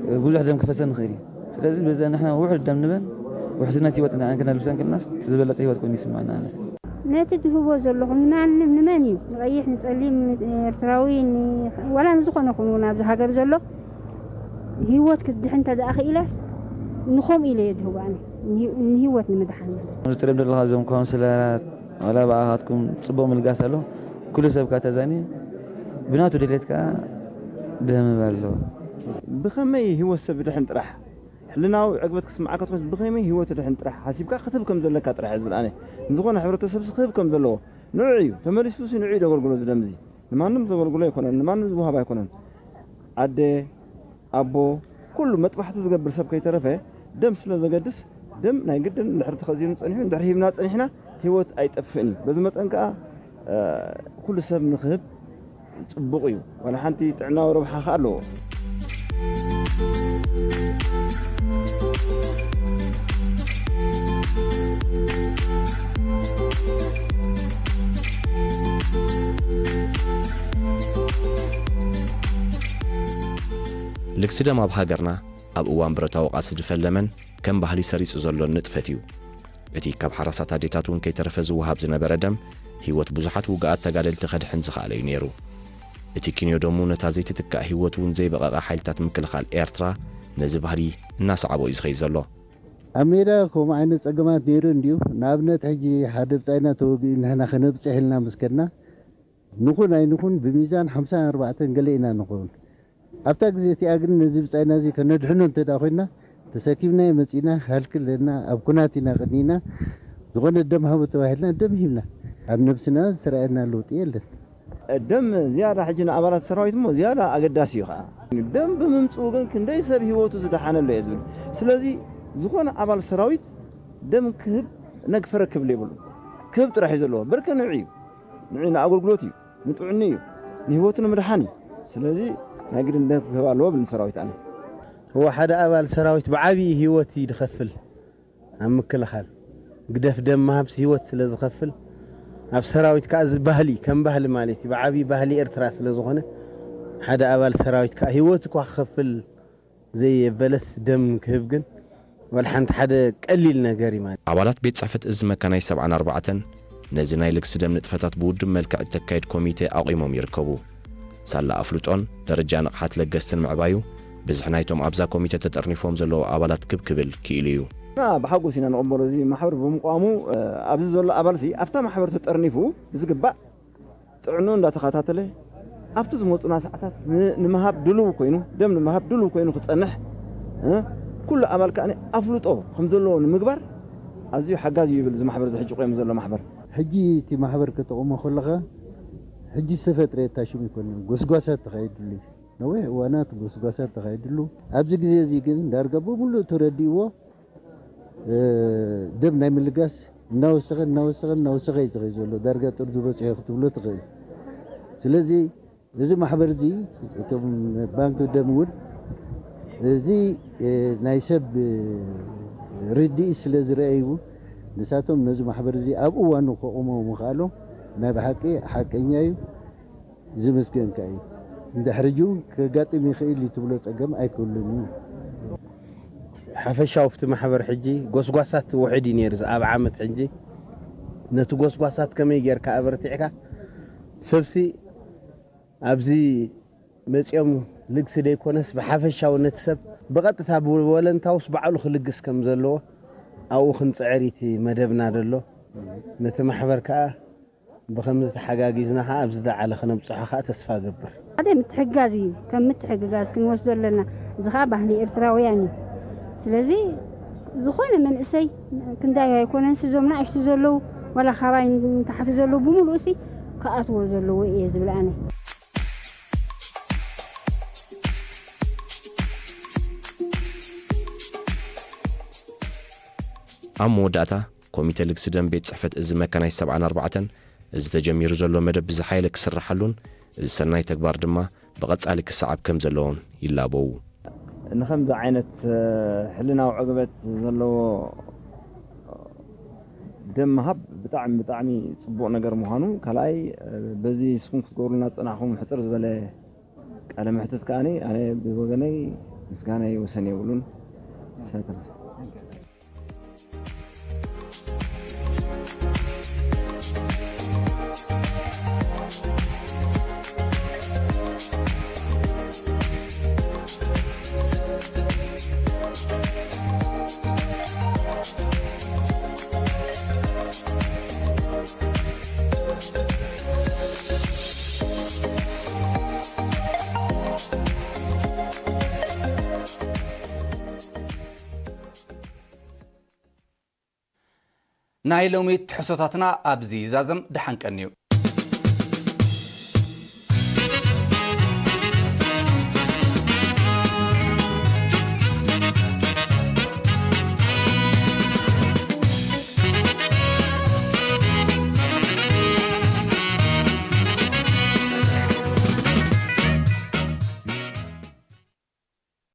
እ፣ ብዙሕ ደም ክፈሰን ንኽእል እዩ። ስለዚ በዚ ንሕና ውሑድ ደም ንበን ውሕስነት ህይወትና ኣንክነልብሰን ክልናስ እቲ ዝበለጸ ህይወት ኮይኑ ይስምዓና ኣነ። ነቲ ትህቦ ዘለኹ ንማንም ንመን እዩ፣ ንቐይሕ፣ ንጸሊም፣ ንኤርትራዊ፣ ን-፣ ዋላ ንዝኾነ ኹን እውን ኣብዚ ሃገር ዘሎ ህይወት ክትድሕን እንተ ደኣ ክኢላስ ንኸምኡ ኢለ እየ ዝህቦ ኣነ። ንህይ-፣ ንህይወት ንምድሓን ማለት እዩ። እዚ ትሪኦም ዘለኻ እዞም ካውንስለራት ዋላ ብኣኻትኩም ጽቡቕ ምልጋስ ኣሎ። ኩሉ ሰብ ከኣ ተዛንዩ ብናቱ ድሌት ከኣ ደም ኣሎ። ብኸመይ ህይወት ሰብ ድሕን ጥራሕ ሕልናዊ ዕግበት ክስምዓካ ትኾንስ ብኸመይ ህይወት ድሕን ጥራሕ ሓሲብካ ክትህብ ከም ዘለካ ጥራሕ እየ ዝብል ኣነ። ንዝኾነ ሕብረተሰብሲ ክህብ ከም ዘለዎ ንዑ እዩ። ተመሊሱሲ ንዑ እዩ ደገልግሎ እዚ ደም እዚ። ንማንም ዘገልግሎ ኣይኮነን፣ ንማንም ዝወሃብ ኣይኮነን። ኣደ፣ ኣቦ፣ ኩሉ መጥባሕቲ ዝገብር ሰብ ከይተረፈ ደም ስለ ዘገድስ፣ ደም ናይ ግድን እንድሕር ተኸዚኑ ጸኒሑ፣ እንድሕር ሂብና ጸኒሕና፣ ህይወት ኣይጠፍእን እዩ። በዚ መጠን ከኣ፣ እ፣ ኩሉ ሰብ ንኽህብ ጽቡቕ እዩ። ዋላ ሓንቲ ጥዕናዊ ረብሓ ከኣ ኣለዎ። ልግሲ ደም ኣብ ሃገርና ኣብ እዋን ብረታዊ ቃልሲ ዝፈለመን ከም ባህሊ ሰሪጹ ዘሎን ንጥፈት እዩ። እቲ ካብ ሓራሳት ኣዴታት እውን ከይተረፈ ዝወሃብ ዝነበረ ደም፣ ህይወት ብዙሓት ውጉኣት ተጋደልቲ ከድሕን ዝኸኣለ እዩ ነይሩ። እቲ ኪንዮ ደሙ ነታ ዘይትትካእ ህይወት እውን ዘይበቐቐ ሓይልታት ምክልኻል ኤርትራ ነዚ ባህሊ እናሰዓቦ እዩ ዝኸይድ ዘሎ። ኣብ ሜዳ ከምኡ ዓይነት ጸገማት ነይሩ እንድዩ። ንኣብነት ሕጂ ሓደ ብጻይና ተወጊኡ ንሕና ከነብጽሕ ኢልና ምስ ከድና፣ ንኹን ኣይንኹን ብሚዛን ሓምሳን ኣርባዕተን ገለ ኢና ንኸውን። ኣብታ ግዜ እቲኣ ግን ነዚ ብጻይና እዚ ከነድሕኖ እንተ ደኣ ኮይንና፣ ተሰኪምናዮ መጺእና፣ ሃልኪ ኣለና፣ ኣብ ኩናት ኢና ቀኒና፣ ዝኾነ ደም ሃቡ ተባሂልና ደም ሂብና። ኣብ ነብስና ዝተረኣየና ለውጢ የለን። ደም ዝያዳ ሕጂ ንኣባላት ሰራዊት እሞ ዝያዳ ኣገዳሲ እዩ ኸዓ። ደም ብምምጽኡ ግን ክንደይ ሰብ ህይወቱ ዝደሓነሉ እየ ዝብል። ስለዚ ዝኾነ ኣባል ሰራዊት ደም ክህብ ነግፈረ ክብል የብሉን። ክህብ ጥራሕ እዩ ዘለዎ። በርከ ንዑ እዩ። ንዑ ንኣገልግሎት እዩ። ንጥዕኒ እዩ። ንህይወቱ ንምድሓን እዩ። ስለዚ ናይ ግድን ደም ክህብ ኣለዎ ብል ንሰራዊት ኣነ። እወ፣ ሓደ ኣባል ሰራዊት ብዓብዪ ህይወት እዩ ዝኸፍል ኣብ ምክልኻል። ግደፍ ደም ምሃብስ ህይወት ስለ ዝኸፍል፣ ኣብ ሰራዊት ከኣ እዚ ባህሊ፣ ከም ባህሊ ማለት እዩ፣ ብዓብዪ ባህሊ ኤርትራ ስለ ዝኾነ፣ ሓደ ኣባል ሰራዊት ከኣ ህይወት እኳ ክኸፍል ዘየበለስ ደም ክህብ ግን ዋላ ሓንቲ ሓደ ቀሊል ነገር እዩ ማለት። ኣባላት ቤት ጽሕፈት እዚ መካናይ ሰብዓን ኣርባዕተን ነዚ ናይ ልግሲ ደም ንጥፈታት ብውዱብ መልክዕ እተካይድ ኮሚቴ ኣቑሞም ይርከቡ። ሳላ ኣፍልጦን ደረጃ ንቕሓት ለገስትን ምዕባዩ፣ ብዝሒ ናይቶም ኣብዛ ኮሚተ ተጠርኒፎም ዘለዉ ኣባላት ክብ ክብል ክኢሉ እዩ። እና ብሓጎስ ኢና ንቕበሎ። እዚ ማሕበር ብምቋሙ፣ እ፣ ኣብዚ ዘሎ ኣባልሲ ኣብታ ማሕበር ተጠርኒፉ ብዝግባእ ጥዕንኡ እንዳተኸታተለ ኣብቲ ዝመፁና ሰዓታት ን-፣ ንምሃብ ድልው ኮይኑ፣ ደም ንምሃብ ድልው ኮይኑ ክፀንሕ፣ እ፣ ኩሉ ኣባል ከኣ ኣፍልጦ ከም ዘለዎ ንምግባር ኣዝዩ ሓጋዚ እዩ ይብል እዚ ማሕበር፣ እዚ ሕጂ ቆይሙ ዘሎ ማሕበር። ሕጂ እቲ ማሕበር ከተቑሞ ከለኻ፣ ሕጂ ዝተፈጥረ የታሽም ኣይኮነን፣ ጎስጓሳት ተኻይድሉ እዩ። ነዊሕ እዋናት ጎስጓሳት ተኻይድሉ። ኣብዚ ግዜ እዚ ግን ዳርጋ ብምሉእ ተረዲእዎ፣ እ፣ ደም ናይ ምልጋስ እናወሰኸ፣ እናወሰኸ፣ እናወሰኸ እዩ ዝኸይድ ዘሎ። ዳርጋ ጥርዙ በፂሑ ክትብሎ ትኽእል። ስለዚ እዚ ማሕበር እዚ፣ እቶም ባንክ ደም እውን እዚ፣ እ፣ ናይ ሰብ፣ እ፣ ርድኢት ስለ ዝረኣዩ፣ ንሳቶም ነዚ ማሕበር እዚ ኣብ እዋኑ ከቑሞ ምኽኣሎም ናይ ብሓቂ ሓቀኛ እዩ። ዝምስገን ከኣ እዩ። እንድሕሪ ሕጂ እውን ከጋጥም ይኽእል እዩ ትብሎ ጸገም ኣይክህሉን እዩ። ሓፈሻዊ ኣብቲ ማሕበር ሕጂ ጎስጓሳት ውሑድ እዩ ነይሩ። ኣብ ዓመት ሕጂ ነቲ ጎስጓሳት ከመይ ጌርካ ኣበርቲዕካ፣ ሰብሲ ኣብዚ መጺኦም ልግሲ ደይኮነስ ብሓፈሻዊ ነቲ ሰብ ብቐጥታ ብወለንታውስ ባዕሉ ክልግስ ከም ዘለዎ ኣብኡ ክንጽዕር እዩ እቲ መደብና ዘሎ። ነቲ ማሕበር ከኣ ብኸምዚ ተሓጋጊዝና ኸዓ ኣብዚ ዝለዓለ ክነብጽሖ ኸዓ ተስፋ እገብር። ሓደ ምትሕግጋዝ እዩ፣ ከም ምትሕግጋዝ ክንወስዶ ኣለና። እዚ ኸዓ ባህሊ ኤርትራውያን እዩ። ስለዚ ዝኾነ መንእሰይ ክንዳይ ኣይኮነንሲ፣ እዞም ንኣሽቱ ዘለዉ ዋላ ካባይ ንታሕቲ ዘለዉ ብምሉኡሲ ክኣትዎ ዘለዎ እየ ዝብል ኣነ። ኣብ መወዳእታ ኮሚተ ልግሲ ደም ቤት ጽሕፈት እዚ መካናይት ሰብዓን ኣርባዕተን፣ እዚ ተጀሚሩ ዘሎ መደብ ብዝሓየለ ክስርሓሉን እዚ ሰናይ ተግባር ድማ ብቐጻሊ ክሰዓብ ከም ዘለዎን ይላበዉ። ንኸምዚ ዓይነት፣ እ፣ ሕልናዊ ዕግበት ዘለዎ ደም ምሃብ ብጣዕሚ፣ ብጣዕሚ ጽቡቕ ነገር ምዃኑ፣ ካልኣይ፣ እ፣ በዚ ንስኹም ክትገብሩልና ዝጸናሕኩም ሕጽር ዝበለ ቃለ መሕትት ከኣኒ ኣነ ብወገነይ ምስጋናይ ወሰን የብሉን። ሰላም። ናይ ሎሚ ትሕዝቶታትና ኣብዚ ይዛዘም። ደሓን ቀንዩ።